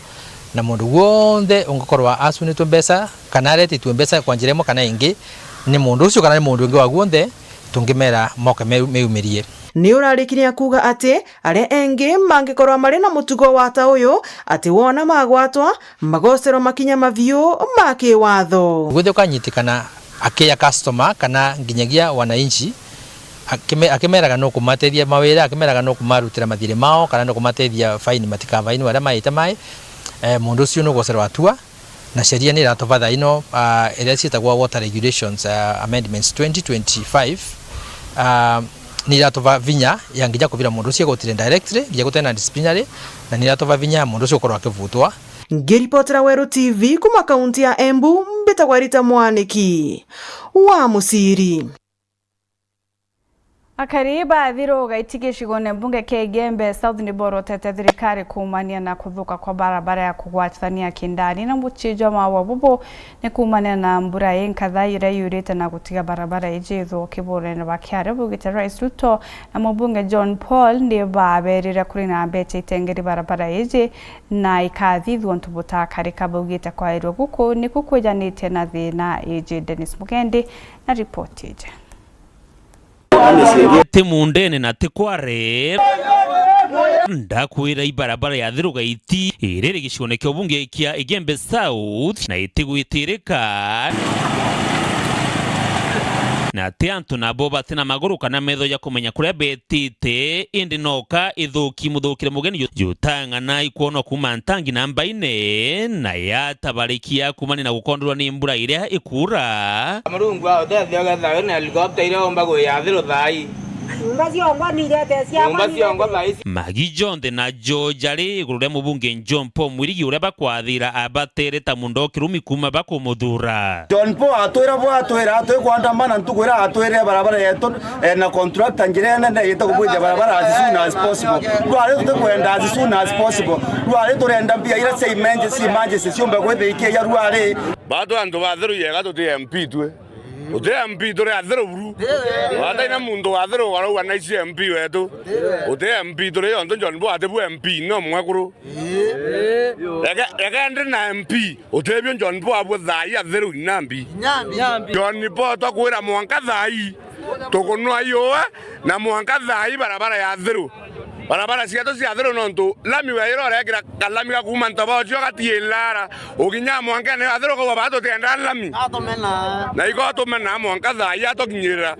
na mundu wonthe ungikorwa acunitwe mbeca kana aretitwe mbeca kwa njira imwe kana ingi, ni mundu ucio kana ni mundu ungi wa guonthe, tungimera moke meu-, meumirie. Ni urarikiria kuuga ati aria engi mangikorwa mari na mutugo wa ta uyu, ati wona magwatwa, magocerwa makinya mabiu ma kiwatho. Gwithia ukanyitikana akiya customer kana nginyagia wananchi, akime-, akimeraga no kumatethia mawira, akimeraga no kumarutira mathiri mao, kana no kumatethia faini matikavainwe aria maite mai, eh, mundu ucio nugocerwa atua. Na sheria ni iratuva thaa ino, ah, iria ciitagwa Water Regulations, ah, Amendments twenty twenty-five, ah, ni iratuva vinya ya nginya kuvira mundu ucio igotire directly, nginya gutena disciplinary, na ni iratuva vinya ya mundu ucio gukorwa akivutwa. Ngiripotera Weru T V kuma kaunti ya Embu, mbitagwa Rita Mwaniki wa Muciri. Akari ba Thiru Gaiti gicigone mbunge kia Igembe South ni borotete thirikari kuumania na kuthuka kwa barabara ya kugwatithania kindani na mucii jwa maua bubu ni kuumania na mbura inkatha iria yurite na gutiga barabara iji ithuki burene bwa kiaria, bugite Rais Ruto na mubunge John Paul ni baberire kuri na mbecha itengeri barabara iji na ikathithua untu butakarika. Baugite kwairua guku niku kwijanite na thina iji. Dennis Mugendi na ripoti iji. Ti mundene na ti kware. Ndakwira ibarabara ya Thiru Gaiti iriri gicigone kia ubunge kia Igembe South na itigwitirika. Na ti antu nabo bati na maguru kana metho ja kumenya kuria betite, indi noka ithuki muthukire mugeni ju-, jutang'ana ikwonwa kuuma ntangi na mbaine, na yatabarikia kuumania na gukondorwa ni mbura iria ikuura. Murungu autethia ugetha wina helicopter iria umba gwia Thiru thaa ii. Nyumba ciongwa ni irete cia Nyumba ciongwa thaa ii. Magi jonthe na jo jari iguru ria mubunge John Paul Mwirigi uria bakwathira abatere ta mundo kirumi kuuma bakumuthura. John Paul atwira bwatwira atwi kwandamana ntuku iria atwirire barabara yetu, eh, na contractor njira nene yite kubwithia barabara as soon as possible. Rwari tutikwenda as soon as possible. Rwari turenda mbia iria cia emergency, emergency ciumbe kwithia ikiija rwari. Batu antu ba Thiru yega tuti M P twe. Uti M P turi Athiru buru. Wataina muntu wa Athiru warauga na ici M P wetu. Uti M P turi yontu John Paul atibu M P no mwekuru. Ege, ege ndi na M P. Utebio John Paul abwe thaa ii Athiru inambi. Inambi. John Paul twakwira mwanka thaa ii tukunwa iua na mwanka thaa ii barabara ya Athiru. Barabara cietu cia Athiru nontu lami weira urekira kalami ga kuuma Ntobochio gatii Ilara, ukinya mwankene ya Athiru ukauga baa tutienda lami. Atumena. Na iko atumena mwanka thaa ii atukinyirira.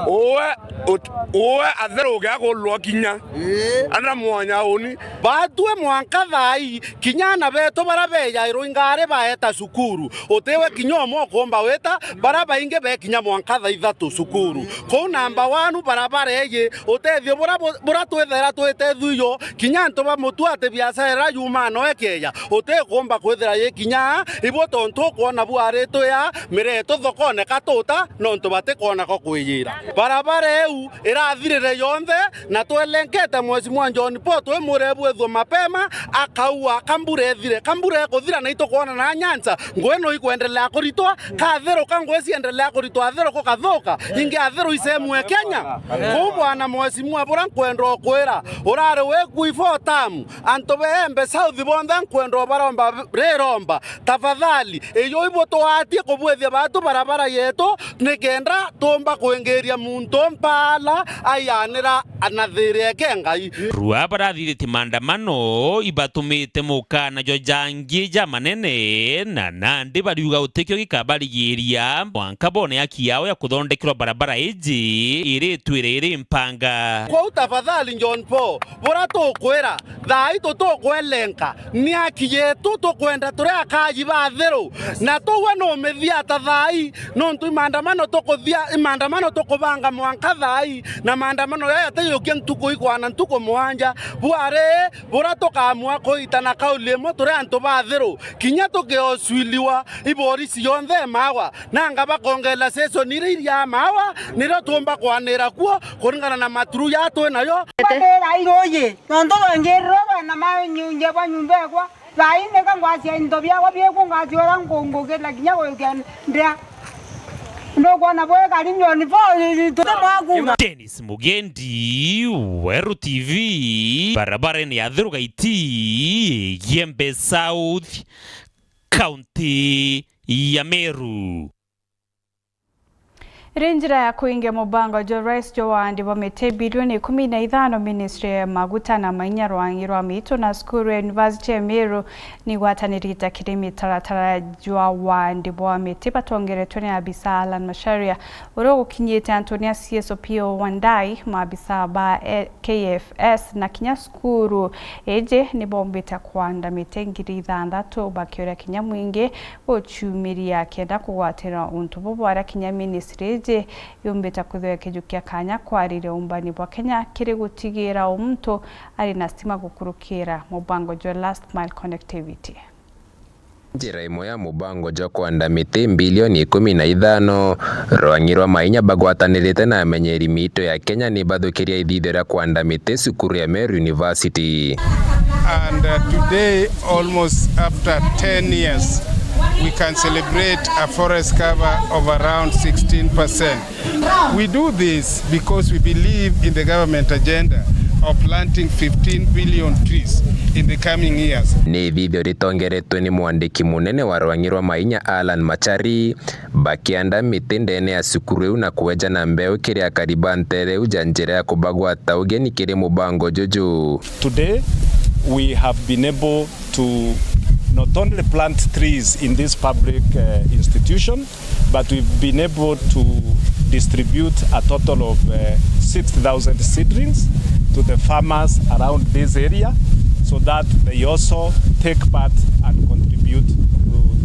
Uwe, ut-, uwe Athiru ugia kulwa kinya. Ii. Ana mwanya uni. Batue mwanka thaa ii, kinya ana betu bara bejairwe ingari baeta cukuru. Utiwe kinya umwe ukumba wita, bara baingi bekinya mwanka thaa ithatu cukuru. Kuu namba wanu barabara iji, utethio bura bu-, bura twithera twite thuiyo, kinya antu ba mutu ati biashara iria yumaa no ikeeja, utikumba kwithira yikinya ibo tontu ukwona bwaritwia miretu thokone katuta nontu batikwona ko kwijira. Barabara iu irathirire yonthe, na twelenkete Mheshimiwa John Paul twimure bwithwe mapema, akaua ka mbura ethire. Ka mbura ekuthira na itukwona na Nyanza, ngui no ikwendelea kuritwa, ka Athiru ka ngui ciendelea kuritwa Athiru kukathuka, ingi Athiru isemue Kenya. Kuu bwana Mheshimiwa, bura nkwenda ukwira, urari wi kui four term, antu be Embe South bonthe nkwenda ubaromba riromba, tafadhali, iyo ibo twatie kubwithia batu barabara yetu, nikenda tumba kwingiria muntu mpaala aianira na thiri eke Ngai. Rua barathithitie maandamano ibatumite mukana jo jangi ja manene, na nandi bariuga utikio gikabarigiria mwanka bone haki yao ya kuthondekerwa barabara iji iritwire iri mpanga. Kwou tafadhali John Paul, bura tukwira, thaa ii tutukwelenka, ni haki yetu, tukwenda turi akaji ba Athiru, na tuwe numithia ta thaa ii, nontu i maandamano tukuthia, i maandamano tukubanga mwanka thaa ii, na maandamano yaya tiyukia ntuku ikwana ntuku mwanja. Bwari bura tukamua kuitana kauli imwe turi antu ba Athiru, kinya tukioswiliwa i borisi yonthe mawa, nanga bakongela session iria iria mawa, nirio tumba kwanira kuo kuringana na maturu ya twi nayo. Batira iruji, nontu rwengiriro rwena manyunje bwa nyumba ekwa, thaa ii nika ngwacia into biakwa bieku ngaciura ngungukira kinya guikia ndia. Ndukwona bwikari nyoni bo, tuti mwakuuma. Dennis Mugendi, Weru T V, barabarene ya Athiru Gaiti, Igembe South, kaunti ya Meru. Iri njira ya kuingia mubango jwa Rais jwa waandi bwa miti bilioni ikumi na ithano, ministry ya maguta na mainya, rwangi rwa miitu na cukuru ya University ya Meru ni gwatanirite kiri mitaratara jwa waandi bwa miti batongeretwe ni abisa Allan Macharia, uria ugukinyite Antonia C S O P O Wandai, maabisa ba, eh, K F S na kinya cukuru iji ni bombite kwanda miti ngiri ithanthatu, bakiuria kinya mwingi guciumiria kenda kugwatira untu bubu, aria kinya ministry iji yumbite kwithirwa ikijukia kanya kwariria umbani bwa Kenya kiri gutigira o muntu ari na stima gukurukira mubango jwa last mile connectivity. Njira imwe ya mubango jwa kwanda miti mbilioni ikumi na ithano, rwang'i rwa Mainya bagwatanirite na amenyeri miito ya Kenya ni bathukiria ithithio ria kwanda miti cukuru ya Meru University. And, uh, today, almost after ten years, we can celebrate a forest cover of around sixteen percent. We do this because we believe in the government agenda of planting fifteen billion trees in the coming years. Ni ithithio ritongeretwe ni mwandiki munene wa rwang'i rwa Mainya, Allan Machari, bakianda miti ndene ya cukuru iu na kweja na mbeu kiri akari ba ntere iu ja njira ya kubagwata ugeni kiri mubango juju. Today, we have been able to not only plant trees in this public, uh, institution, but we've been able to distribute a total of, uh, six thousand seedlings to the farmers around this area, so that they also take part and contribute to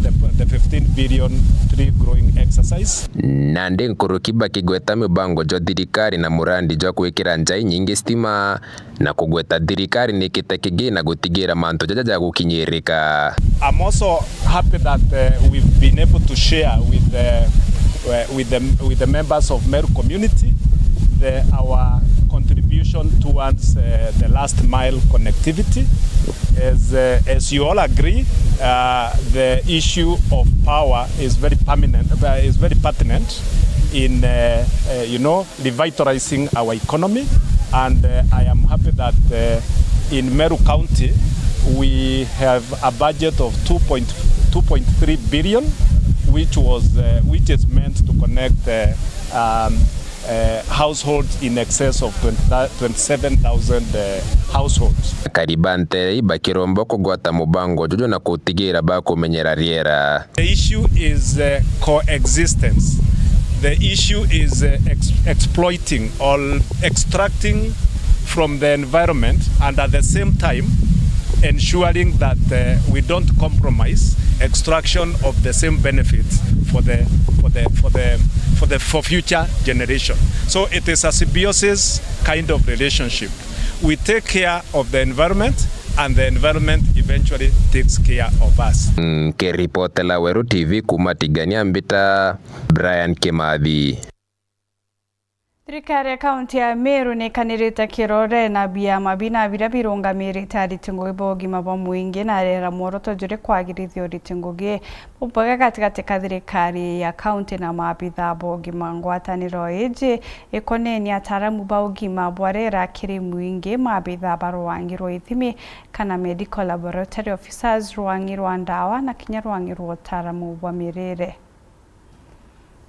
the, the fifteen billion tree growing exercise. Nandi nkuruki bakigweta mibango jwa thirikari na murandi jwa gwikira njai nyingi stima, na kugweta thirikari ni kite kingi na gutigira mantu jaja jagukinyirika. I'm also happy that, uh, we've been able to share with the, uh, with the, with the members of Meru community the, our contribution towards, uh, the last mile connectivity. As, uh, as you all agree, uh, the issue of power is very permanent, uh, is very pertinent in, uh, uh, you know, revitalizing our economy, and, uh, I am happy that, uh, in Meru County we have a budget of two point, two point three billion, which was, uh, which is meant to connect, uh, um, uh, households in excess of twenty, twenty-seven thousand, uh, households. Akari ba ntere ii bakiromba kugwata mubango juju na kutigira bakumenyera riera. The issue is, uh, coexistence. The issue is, uh, ex-, exploiting or extracting from the environment and at the same time ensuring that, uh, we don't compromise extraction of the same benefits for the, for the, for the, for the, for future generation. So it is a symbiosis kind of relationship. We take care of the environment and the environment eventually takes care of us. Nkiripotela Weru T V kuuma Tigania, mbita Brian Kimathi. Thirikari ya kaunti ya Meru ni ikanirite kirore na biama bina biria birungamirite ariti ngugi ba ugima bwa mwingi na riera, mworoto juri kwagirithia uriti ngugi bubwega gatigati ka thirikari ya kaunti na maabitha ba ugima. Ngwataniro iji ikonenie ataaramu ba ugima bwa riera kiri mwingi, maabitha ba rwang'i rwa ithimi kana medical laboratory officers, rwang'i rwa ndawa na kinya rwang'i rwa utaaramu bwa mirire.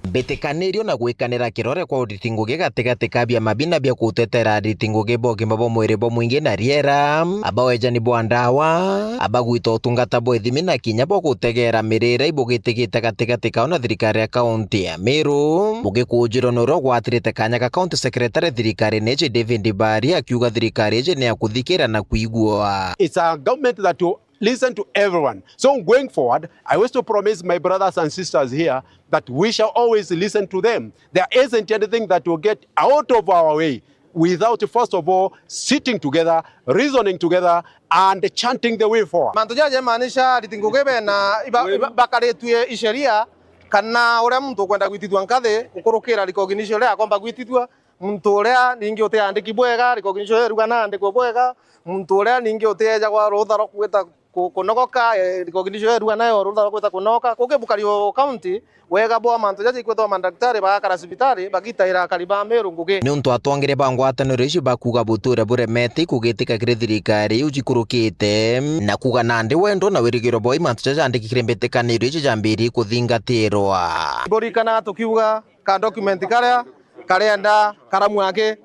Mbitikanirio na gwikanira kirore kwa uriti ngugi gatigati ka biama bina bia gutetera ariti ngugi ba ugima bwa mwiri bwa mwingi na riera, aba wejani bwa ndawa, aba gwita utungata bwa ithimi na kinya bwa gutegera mirire ibugitigite gatigati kao na thirikari ya kaunti ya Meru, bugikujirwa ni uria ugwatirite kanya ga county secretary thirikarine iji David Mbari, akiuga thirikari iji ni ya kuthikira na kwigua. It's a government that will listen to everyone. So going forward, I wish to promise my brothers and sisters here that we shall always listen to them. There isn't anything that will get out of our way without, first of all, sitting together, reasoning together, and chanting the way forward. Mantu jaja jamaanisha ariti ngugi bena iba-, iba-, bakaritue isheria, kana uria muntu ukwenda gwitithua nkathi gukurukira recognition uria akomba gwitithua, muntu uria ningi utiandiki bwega, recognition iria iruga naandikwe bwega, muntu uria ningi utiejagwa rutha rwa gwita ku-, kunogoka, eh, recognition iria iruga nayo rutha rwa gwita kunogoka. Kuki bukari o county, wega bwa mantu jaja ikwithwa mandaktari bagakara cibitari, bagitaira akari ba Meru ngugi. Niuntu atongeria ba ngwataniro icio bakuuga buture buremete kugitika kiri thirikari iu jikurukite, na kuuga nandi wendo na wirigiro bwa mantu jaja jandiki kiri mbitikaniro icio jambirie kuthingatirwa. Burikana tukiuga ka document karia karienda karamu aki,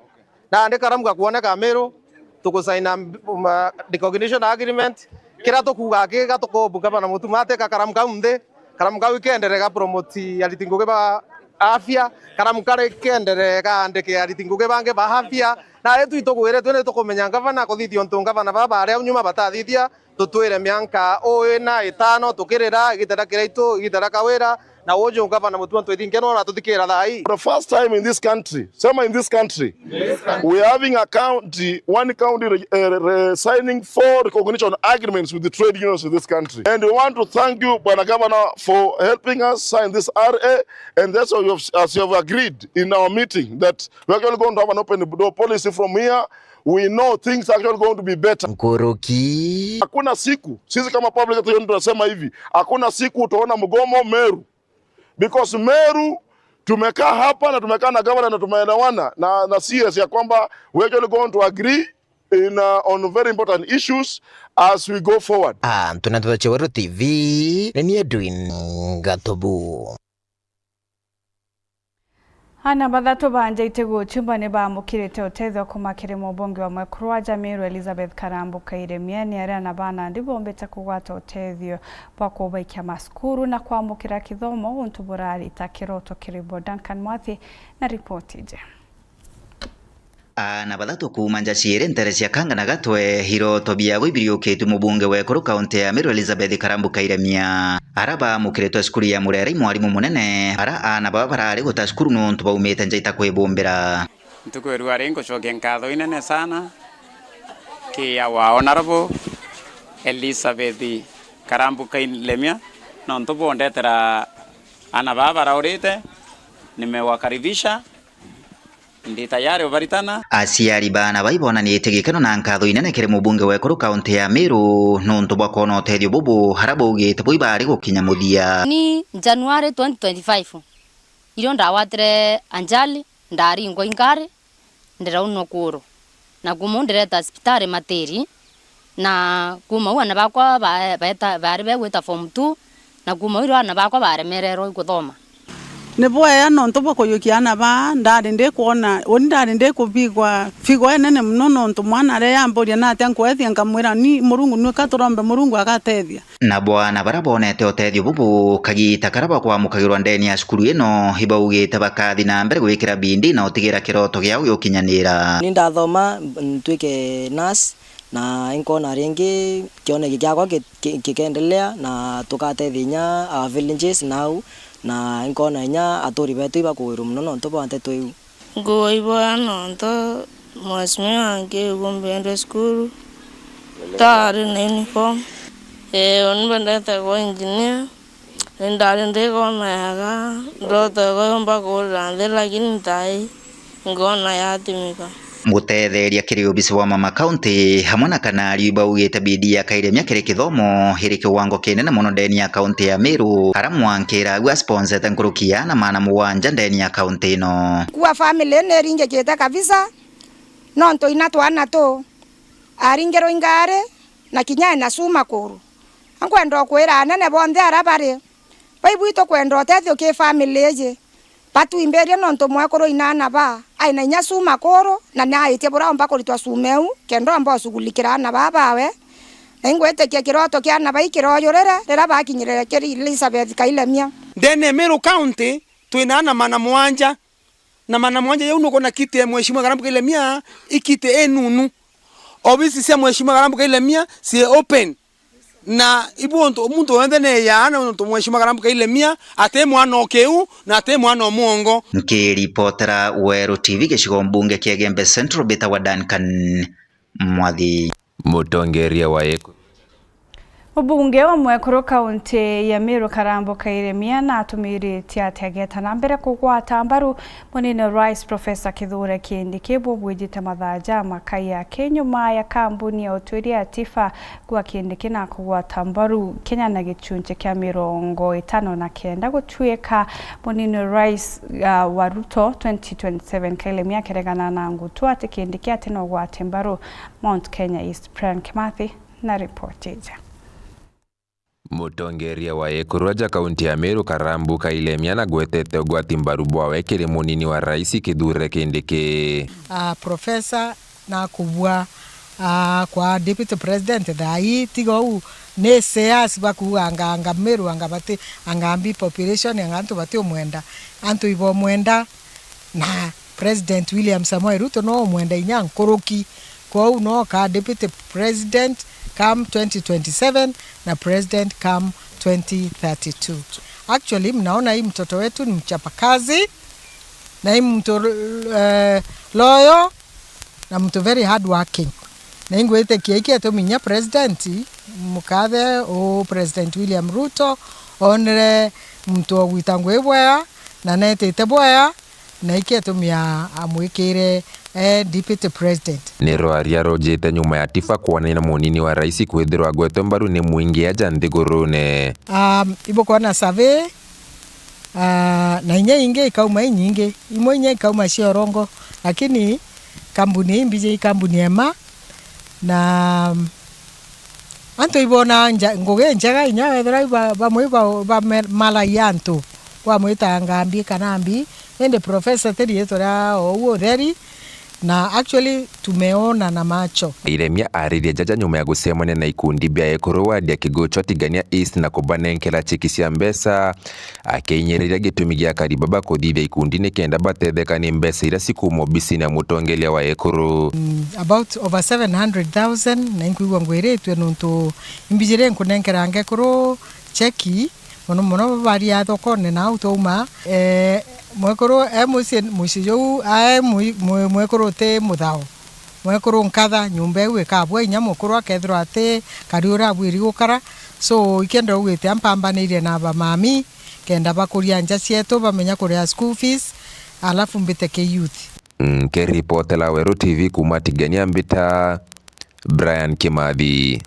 nandi karamu gakwoneka Meru, tugusaina, um, recognition agreement. Kiria tukuuga akiga tukobu gavana Mutuma tika karamu kau nthi, karamu kau ikendere ga promote ariti ngugi ba afya, karamu kari kendere gaandike ariti ngugi bangi ba afya. Na riu itugwiritwe ni tukumenya gavana kuthithia untu gavana baba bari au nyuma batathithia, tutwire mianka uu ina itano tukirira, igita ria kiraitu, igita ria kawira, Na uju gavana Mutuma M'Ethingia nona atuthikira thaa ii. For the first time in this country, sema in this country, we are having a county, one county re-, eh, re-, signing for recognition agreements with the trade unions in this country. And we want to thank you, Bwana Governor, for helping us sign this R A. And that's why you have, as you have agreed in our meeting, that we're actually going to have an open door policy from here. We know things are actually going to be better. Nkuruki. Hakuna siku, sisi kama public sector tunasema hivi, hakuna siku utaona mgomo Meru. Because Meru tumekaa hapa na tumekaa na governor na tumeelewana na, na C S ya kwamba we're actually going to agree in, uh, on very important issues as we go forward. Antu na Ndeto cia Weru T V, ni ni Edwin Gatobu. Ana bathatu ba Njaiti Guchumba ni baamukirite utethio kuuma kiri mubunge wa mwekuru wa Meru Elizabeth Karambu Kairemia. Ni aria ana ba nandi bombite kugwata utethio bwa kubaikia masukuru na kwamukira kithomo untu burari ta kiroto kiri bo. Duncan Mwathi na ripoti iji. Aana bathatu kuuma nja ciiri ntere cia Kanga na Gatwe, iroto biawe ibiriukitue mubunge wa ekuru kaunti ya Meru Elizabeth Karambu Kairemia, ara baamukiritwe cukuru ya Murera i mwarimu munene, ara aana baba barari guta cukuru nontu baumite nja itakwibumbira. Ntuku ya rua ri ngucokia nkatho inene sana ki our honourable Elizabeth Karambu Kairemia nontu bondetera aana baba baraurite, nimewakaribisha. Ndi tayari ubaritana. Aciari ba aana bai bonanitie gikeno na nkatho inene kiri mubunge wa ekuru kaunti ya Meru nontu bwa kwona utethio bubu ara baugite bui bari gukinya muthia. Ni January twenty twenty-five, irio ndagwatire ajali, ndaringwa ingari, ndiraunwa kuru. Na kuuma u ndireta cibitari Matiri, na kuuma u aana bakwa ba-, baeta-, bari begwita form two, na kuuma u irio aana bakwa baremererwe i kuthoma. Ni bwea nontu bwa kuyukia aana baa, ndari ndikwona, uni ndari ndikubigwa figo enene mono nontu mwana aria yamburia natia nkwethia, nkamwira ni Murungu, nwika turombe Murungu agatethia. Nabo aana bara bonete utethio bubu kagiita kara bakwamukagirwa ndeni ya cukuru ino, ibaugite bakathi na mbere gwikira bidii na utigira kiroto giao giukinyanira. Ni ndathoma ntwike nurse, na inkona ringi kioneki kiakwa ki-, ki-, kikendelea, na tukatethia inya our villages nau, na inkona inya aturi betu ibakuirwe mono nontu bwa nteto iu. Nguo iboya nontu mheshimiwa angi ugumbendwe cukuru, taari na uniform. Ee, uni mbendete kuba engineer, ni ndari ndikona yaga, ndoto yakwa yumba kurira nthi, lakini ntai ngona yatimika. Gutetheria kiri obisi wa Mama County, hamwe na Kanari baugite bidii ya Kairemia kiri kithomo iri kiwango kinene mono ndeni ya kaunti ya Meru, ara mwankira agua asponsete nkuruki ya aana maana mugwanja ndeni ya kaunti ino. Kuwa family ni iringikite kabisa, nontu ina twana tu aringirwe ingari na kinya ena cuma kuru. Nkwenda ukwira anene bonthe ara bari, baibu itukwenda utethio ki family iji, batwimbirie nontu mwekuru ina aana ba aina inya cuma kuru, na ni aitie bura omba kuritwa cuma iu, kenda omba ucugulikira aana baa bawe. Na ingwitikia kiroto kia aana bai kiroyurire riria bakinyirire kiri Elizabeth Kairemia. Ndene ya Meru County, twina aana maana mugwanja, na maana mugwanja jau nukwona kiti ya Mheshimiwa Karambu Kairemia, i kiti inunu. Obisi cia Mheshimiwa Karambu Kairemia cii open. Na ibu untu muntu wenthe ni yaa na untu Mheshimiwa Karambu Kairemia ati mwana o kiu na ati mwana o mwongo. Nkiripotera Weru T V gicigo mbunge kia Igembe Central, mbitagwa Duncan Mwathi. Mutongeria wa Ekuru. Mubunge wa mwekuru kaunti ya Meru Karambu Kairemia natumiritie ati ageta na mbere kugwata mbaru munini wa Rais Professor Kithure Kindiki bubwijite mathaa jamakai yake nyuma ya kambuni ya utuiria ya Tifa gwa Kindiki na kugwata mbaru kinya na gichunchi kia mirongo itano na kenda gutuika munini wa Rais, uh, wa Ruto twenty twenty-seven. Kairemia akiregana na ngutu ati Kindiki ati no gwate mbaru Mount Kenya East. Brian Kimathi na ripoti iji. Mutongeria wa Ekuru aja kaunti ya Meru Karambu Kairemia nagwetete ugwati mbaru bwawe kiri munini wa rais Kithure Kindiki. Ah, Professor nakubua, ah, kwa Deputy President thaa ii, tiga uu ni shares bakuuga anga, anga Meru, anga bati, anga mbi population, anga antu batiumwenda. Antu ibomwenda, na President William Samoei Ruto no umwenda inya nkuruki. Kwou no ka Deputy President come twenty twenty-seven na President come twenty thirty-two. Actually, mnaona hii mtoto wetu ni mchapakazi, na hii mtu, eh, loyal, na mtu very hard working. Na ingwitikia iki etumi inya president, mukathe u President William Ruto, onere mtu ogwita ngui bwea, na netite bwea, na iki etumi a-, amwikire, eh, deputy president. Ni rwaria rujite nyuma ya Tifa kwonania na munini wa rais kwithirwa agwetwe mbaru ni mwingi aja nthigurune. Um, ibukwona survey, ah, na inya ingi ikauma inyingi, imwe inya ikauma cia urongo, lakini kambuni imbiji i kambuni ema, na antu ibona nja-, ngugi njega, inya wethira iba-, bamwe ba-, bamalagia antu, kwamwita ngambi kana mbi, indi professor ti riitwa ria ou utheri, na actually tumeona na macho. Iremia aririe jaja nyuma ya gucemania na ikundi bia ekuru wadi ya Kiguchwa Tigania East na kubanenkera cheki cia mbeca, akinyiriria gitumi gia Karibaba kuthithia ikundi nikenda batetheka ni mbeca iria cikuuma obisine ya mutongeria wa ekuru. Mm, about over seven hundred thousand, na inkwigua ngwiritue nontu imbijire nkunenkeranga ekuru cheki, mono mono baria thokone na au twauma. Eh, mwekuru e mucii, mucii juu, ae mwi-, mwi-, mwekuru ti muthao. Mwekuru nkatha, nyomba iu ikabua inya mukuru akethirwa ati kari uria abwiri gukara. So, ikenda ugwite ampambanirie na bamami, kenda bakuria nja cietu, bamenya kuria school fees, alafu mbite ki youth. Nkiripotera Weru T V kuuma Tigania, mbita Brian Kimathi.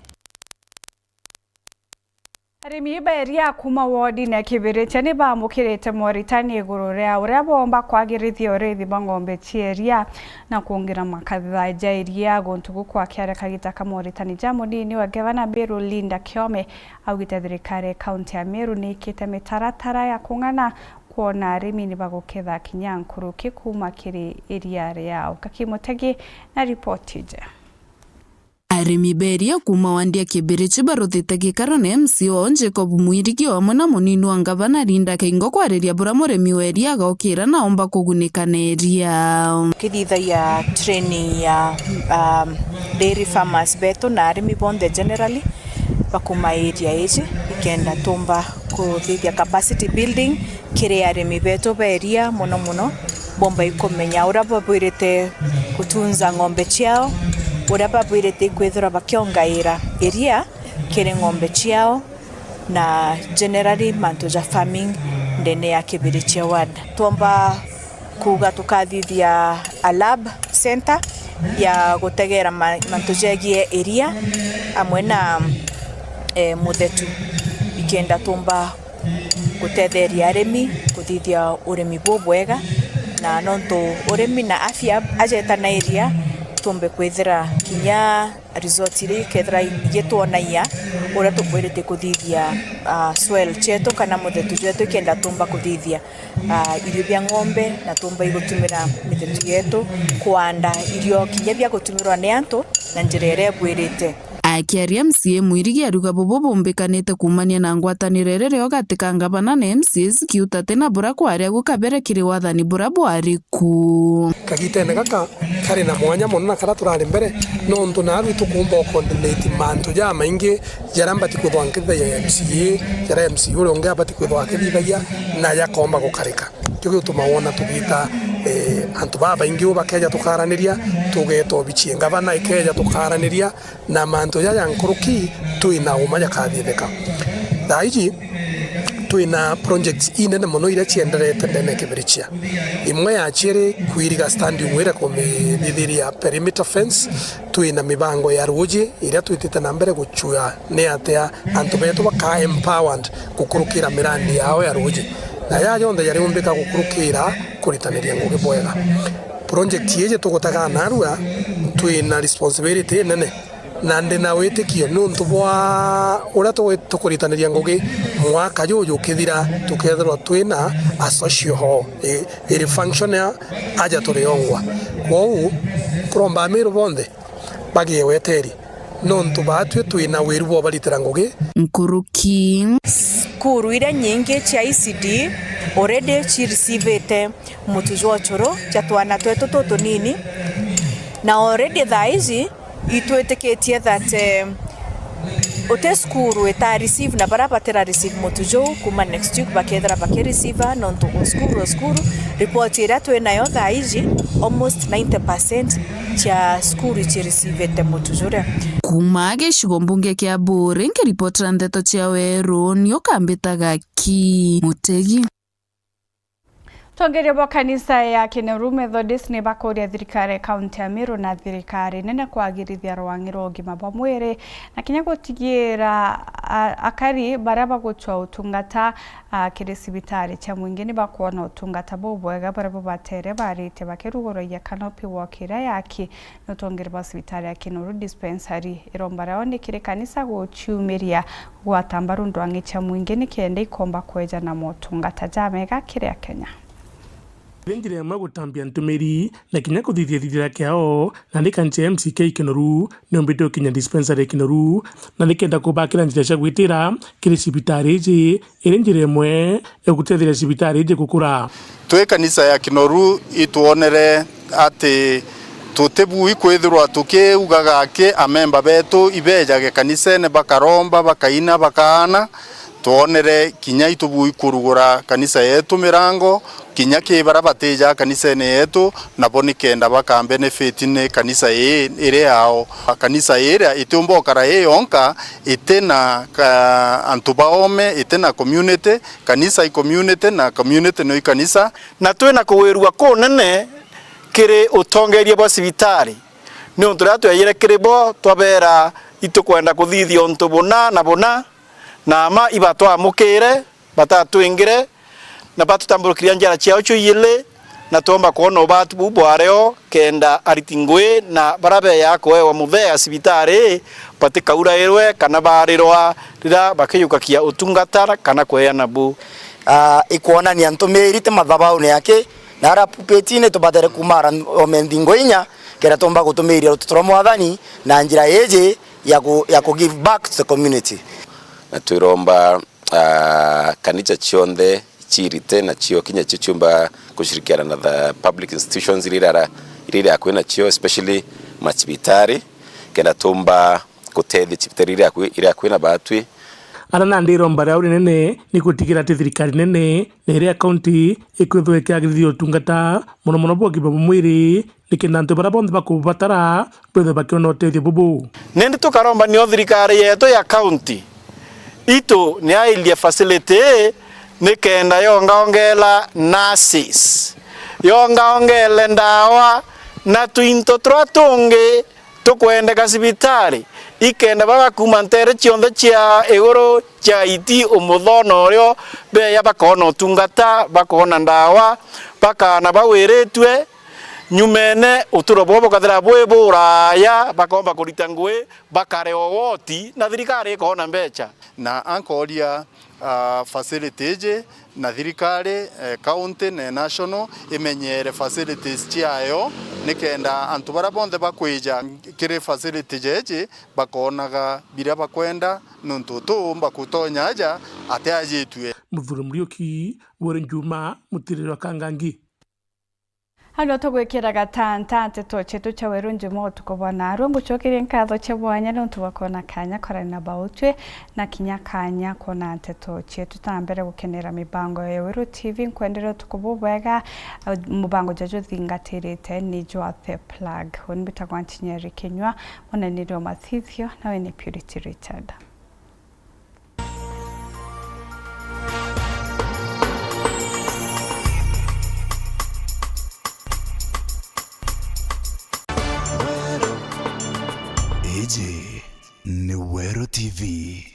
Arimi ba iria kuuma wodine ya Kibirichia ni baamukirite moritani iguru ria uria boomba kwagirithia uriithi bwa ng'ombe cia iria na kwongira makatha ja iria guntu guku. Akiaria kagita ka moritani ja, munini wa gavana Meru Linda Kiome augite thirikari ya kaunti ya Meru ni ikite mitaratara ya kung'ana kwona arimi ni baguketha kinya nkuruki kuuma kiri iria riao. Kaki Mutegi na ripoti iji. Arimi ba iria kuuma wandi ya Kibirichi baruthite gikaro na M C A wao Jacob Mwirigi o amwe na munini wa ngavana Linda Keingo kwariria buria murimi wa iria agaukira na omba kugunika na iria. Tukithithagia training ya, um, dairy farmers betu na arimi bonthe generally bakuuma area iji, ikenda tumba kuthithia capacity building kiri arimi betu ba iria, mono mono bomba ikumenya uria babwirite gutunza ng'ombe ciao, uria babwirite ikwithirwa bakiongaira iria kiri ng'ombe ciao, na generally mantu ja farming ndene ya Kibirichia ward. Twomba kuuga tukathithia a lab center ya gutegera ma-, mantu jegie iria amwe na, eh, muthetu, ikenda tumba gutetheria arimi kuthithia urimi bubwega, na nontu urimi na afya ajetana iria, tumbe kwithira kinya result iria ikethira igitwonagia uria tukwirite kuthithia, ah, soil cietu kana muthetu jwetu, ikenda tumba kuthithia, ah, irio bia ng'ombe, na tumba igutumira mithetu yetu kuanda irio kinya bia gutumirwa ni antu na njira iria ibwirite. Akiaria, M C A Mwirigi aruga bubu bumbikanite kuumania na ngwataniro iria rio gati ka ngavana na M C As kiuta ti na buria kwari agu kabere kiri wathani buria bwari ku. Kagitene gaka kari na mwanya mono na karia turari mbere, nontu naarua itukumba ucoordinate mantu jamaingi jaria mbati kwithwa nkithithagia M C A, jaria M C A uria ungi abati kwithwa akithithagia, na jakomba gukarika. Kio gituma wona tugiita, eh, antu babaingi uu bakeja tukaaraniria, tugeeta obichi ya ngavana ikeja tukaaraniria, na mantu jaja nkuruki twina uma jakathithika. Thaa iji twina projects inene mono iria cienderete ndene ya Kibirichia. Imwe ya ciiri kwiriga stadium iria kumithithiria perimeter fence, twina mibango ya ruuji iria twitite na mbere gucua ni atia antu betu baka empowered gukurukira mirandi yao ya ruuji. Na jaa jonthe jariumbika gukurukira kuritaniria ngugi bwega. Project iji tugutaga narua twina responsibility inene, na ndi na witikio niuntu bwa uria tugu-, tukuritaniria ngugi mwaka juju ukithira, tukethirwa twina a social hall i-, iri functional aja turiongwa. Kwou, kuromba Amiru bonthe bagie weteri, nontu baatwi twina wiru bwa baritira ngugi. Nkuruki. Cukuru iria nyingi cia E C D already ci receive-ite mutu jwa ucuru ja twana twetu tutunini, na already thaa iji itwitikitie that, eh, Uti cukuru ita receive, na baria batira receive mutu juu, kuma next week bakethira bakireceive, nontu o cukuru o cukuru, report iria twi nayo thaa iji, almost ninety percent cia cukuru icirecivite mutu juria. Kuma gicigo mbunge kia Buuri, nkiripotera ndeto cia Weru, ni ukambitaga ki Mutegi. Atongeria bwa kanisa ya Kinoru Methodist ni bakuria thirikari ya kaunti ya Meru na thirikari nene kwagirithia rwang'i rwa ugima bwa mwiri na kinya gutigira, a, akari baria bagucwa utungata, a, kiri cibitari cia mwingi ni bakwona utungata bubwega buria bubatere, baritie bakiruguragia canopy walk iria yaki ni utongeria bwa cibitari ya Kinoru Dispensary. Iromba riao ni kiri kanisa guciumiria gwata mbaru ndwang'i cia mwingi nikenda ikomba kweja na motungata jamega kiri Akenya. Iri njira imwe gutambia ntumiri na kinya kuthithia thithira kiao, na ni kanisa ya M C K Kinoru niumbite gukinya dispensary ya Kinoru, na nikenda kubakira njira cia gwitira kiri cibitari iji, iri njira imwe ya gutetheria cibitari iji gukura. Twi kanisa ya Kinoru itwonere ati tutibui kwithirwa tukiugaga aki amemba betu ibejage kanisene bakaromba, bakaina, bakaana. Twonere kinya itubui kurugura kanisa yetu mirango, kinya ki baria batija kanisene yetu, nabo nikenda baka benefit ni kanisa ii iri yao. Kanisa iria itiumba ukara ii yonka, itina ka-, antu baome, itina community, kanisa i community, na community no i kanisa. Na twina kugwirua kunene kiri utongeria bwa cibitari, niuntu riria twejire kiri bo, twabera itukwenda kuthithia untu buna na buna, na ama ibatwamukire, batatwingire, na batutamburukiria njara ciao cio ijiri, na twomba kwona ubati buu bwari o, kenda ariti ngui na baria beejaga kuewa muthea cibitari batikaurairwe kana barirwa riria bakijukagia utungata kana kweana buu. Ah, ikwonania ntumiri ti mathabauni aki, na aria pulpitini tubatere kuuma ara ome nthingo inya, kenda tumba gutumiria rututu rwa Mwathani na njira iji ya ku-, ya ku give back to the community. Na twiromba, ah, kanisa cionthe ciirite na cio kinya cio ciumba kushirikiana na the public institutions iria irara-, iria iri akui na cio, especially macibitari, kenda tumba gutethia cibitari iria akui, iria akui na batwi. Ara nandi iromba riao rinene ni gutigira ati thirikari nene na iria ya kaunti ikwithirwa ikiagirithia utungata, mono mono bwa ugima bwa mwiri, nikenda antu baria bonthe bakubatara bethwe bakiona utethio bubu. Nindi tukaromba nio thirikari yetu ya kaunti itu ni yairie facility ii nikenda yongaongela nurses, yongaongele ndawa na twinto turia tungi tukwendeka cibitari, ikenda baria bakuuma nteere cionthe cia iguru cia iti umuthono urio beeja bakoona utungata, bakoona ndawa, bakaana bagwiritue, nyumene uturo bwao bukathira bwi buraya, bakoomba kurita ngui, bakare o woti, na thirikari ikoona mbecha. Na ankooria, ah, facility iji na thirikari, eh, county na national imenyere facilities ciayo, nikenda antu baria bonthe bakwija kiri facility jeji bakoonaga biria bakwenda, nontu utiumba kutonya aja atiajitue. Muthuri Muriuki, Were Njuma, Mutiriri wa Kangangi. Au nio tugwikiraga tanta nteto cietu cia Weru Njuma utuku bwa naarua. Ngucokeria nkatho cia mwanya niuntu bwa kwona kanya kwarania na bautwi na kinya kanya kwona nteto cietu. Twina mbere gukenera mibango ya Weru T V, nkwendere utuku bubwega. Mubango jwa juthingatirite ni jwa The Plug. Uni mbitagwa Nchinyeri Kinyua, muneneri wa mathithio nawe ni Purity Richard. Iji ni Weru T V.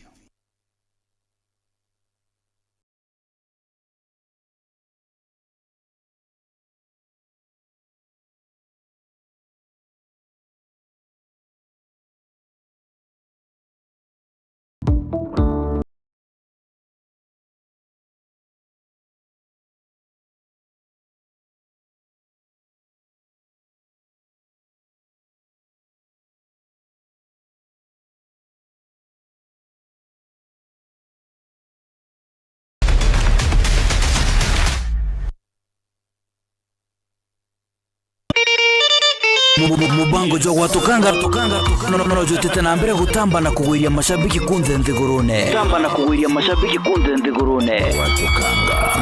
Mu-, mu-, mubango jwa gwatukanga, tukanga, tukanga, no, no, no, jwitite na mbere gutamba na kugwiria mashabiki kunthe nthigurune. Gutamba na kugwiria mashabiki kunthe nthigurune.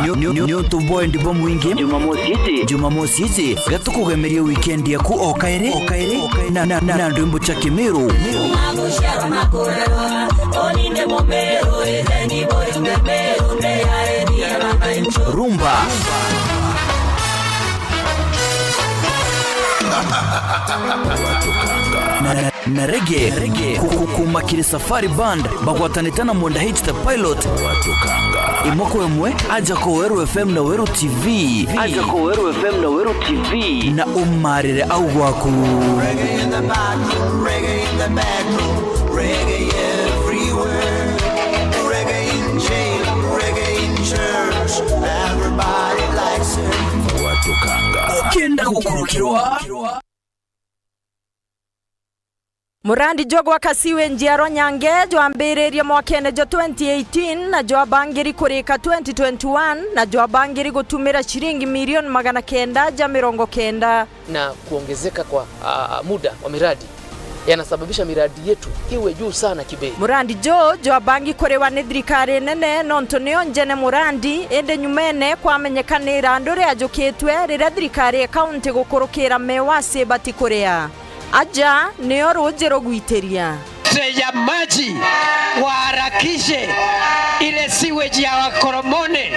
Ni, ni, ni, ni untu bwa endi bwa mwingi. Jumamosi iji. Jumamosi iji, gatukugemerie weekend yaku o kairi, o kairi, na, na, na, na ndwimbo cia Kimiru. Rumba. Na, na, na rege, ku-, ku-, kuma kiri Safari Band, bagwatanite na Mwenda H the Pilot. Imwe kwa imwe, aja kwa Weru F M na Weru T V. Aja kwa Weru F M na Weru T V. Na umarire au gwaku. Reggae in the bathroom, reggae in the bedroom, reggae everywhere. Reggae in jail, reggae in church, everybody likes it. Watukanga. Ukienda gukurukirwa. Murandi jwa gwaka sewage ya Rwanyange jwambiririe mwakene jwa twenty eighteen na jwabangiri kurika twenty twenty-one na jwabangiri gutumira ciringi milioni magana kenda ja mirongo kenda. Na kuongezeka kwa, ah, muda wa miradi yanasababisha miradi yetu iwe juu sana kibei. Murandi jo jwabangi kuriwa ni thirikari nene nontu niyo njene murandi, indi nyumene kwamenyeka ni irandu riajukitwe riria thirikari ya kaunti gukurukira MEWAS ibati kuria. Aja niyo ruuji rugwitiria. Treja maji waharakishe ile sewage ya Wakoromone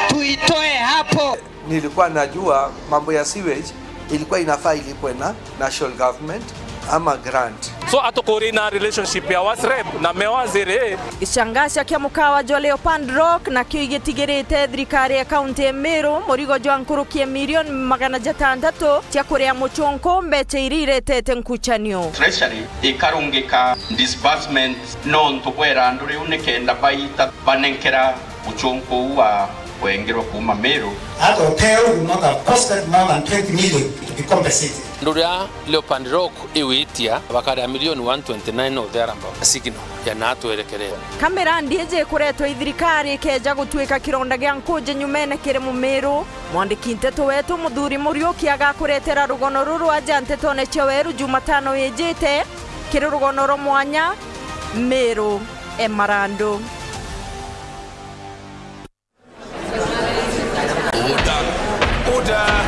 tuitoe hapo. Nilikuwa najua mambo ya sewage ilikuwa inafaa ilipwe na national government ama grant. So, atukuria na relationship ya WASREB na MEWAS iri. Gicangacia kia mukawa jwa Leopard Rock nakio igitigirite thirikari ya kaunti ya Meru murigo jwa nkuruki ya milioni magana jatantatu cia kuria mucunku mbeca iria iretete nkuchanio. Treasury ikarungika disbursement nontu bwa irandu riu nikenda baita banenkera mucunku uu wa kwengerwa kuuma Meru. That hotel will not have costed more than twenty million to be compensated. Nduria Leopard Rock iwitia bakaria milioni one twenty-nine or thereabout. Signal ya naa twerekerete. Ka mirandi iji ikuretwe i thirikari ikeja gutuika kironda gia nkuji nyumene kiri Mumiru, mwandiki nteto wetu Muthuri Muriuki agakuretera rugono ruru aja ntetone cia Weru Jumatano ijite kiri rugono rwa mwanya Miru e Marandu. Order. Order.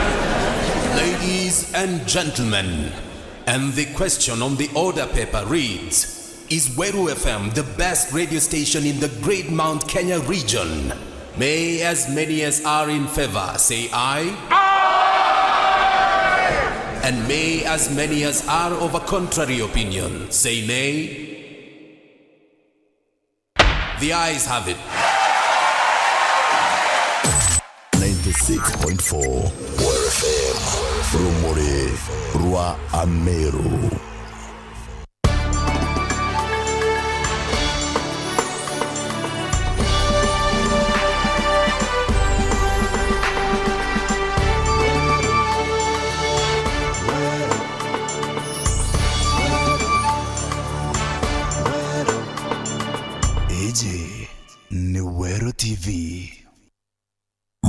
Ladies and gentlemen, and the question on the order paper reads, is Weru F M the best radio station in the Great Mount Kenya region? May as many as are in favor say aye. Aye! And may as many as are of a contrary opinion say nay. The ayes have it. Ninety-six point four Weru F M, rumuri rwa Ameru.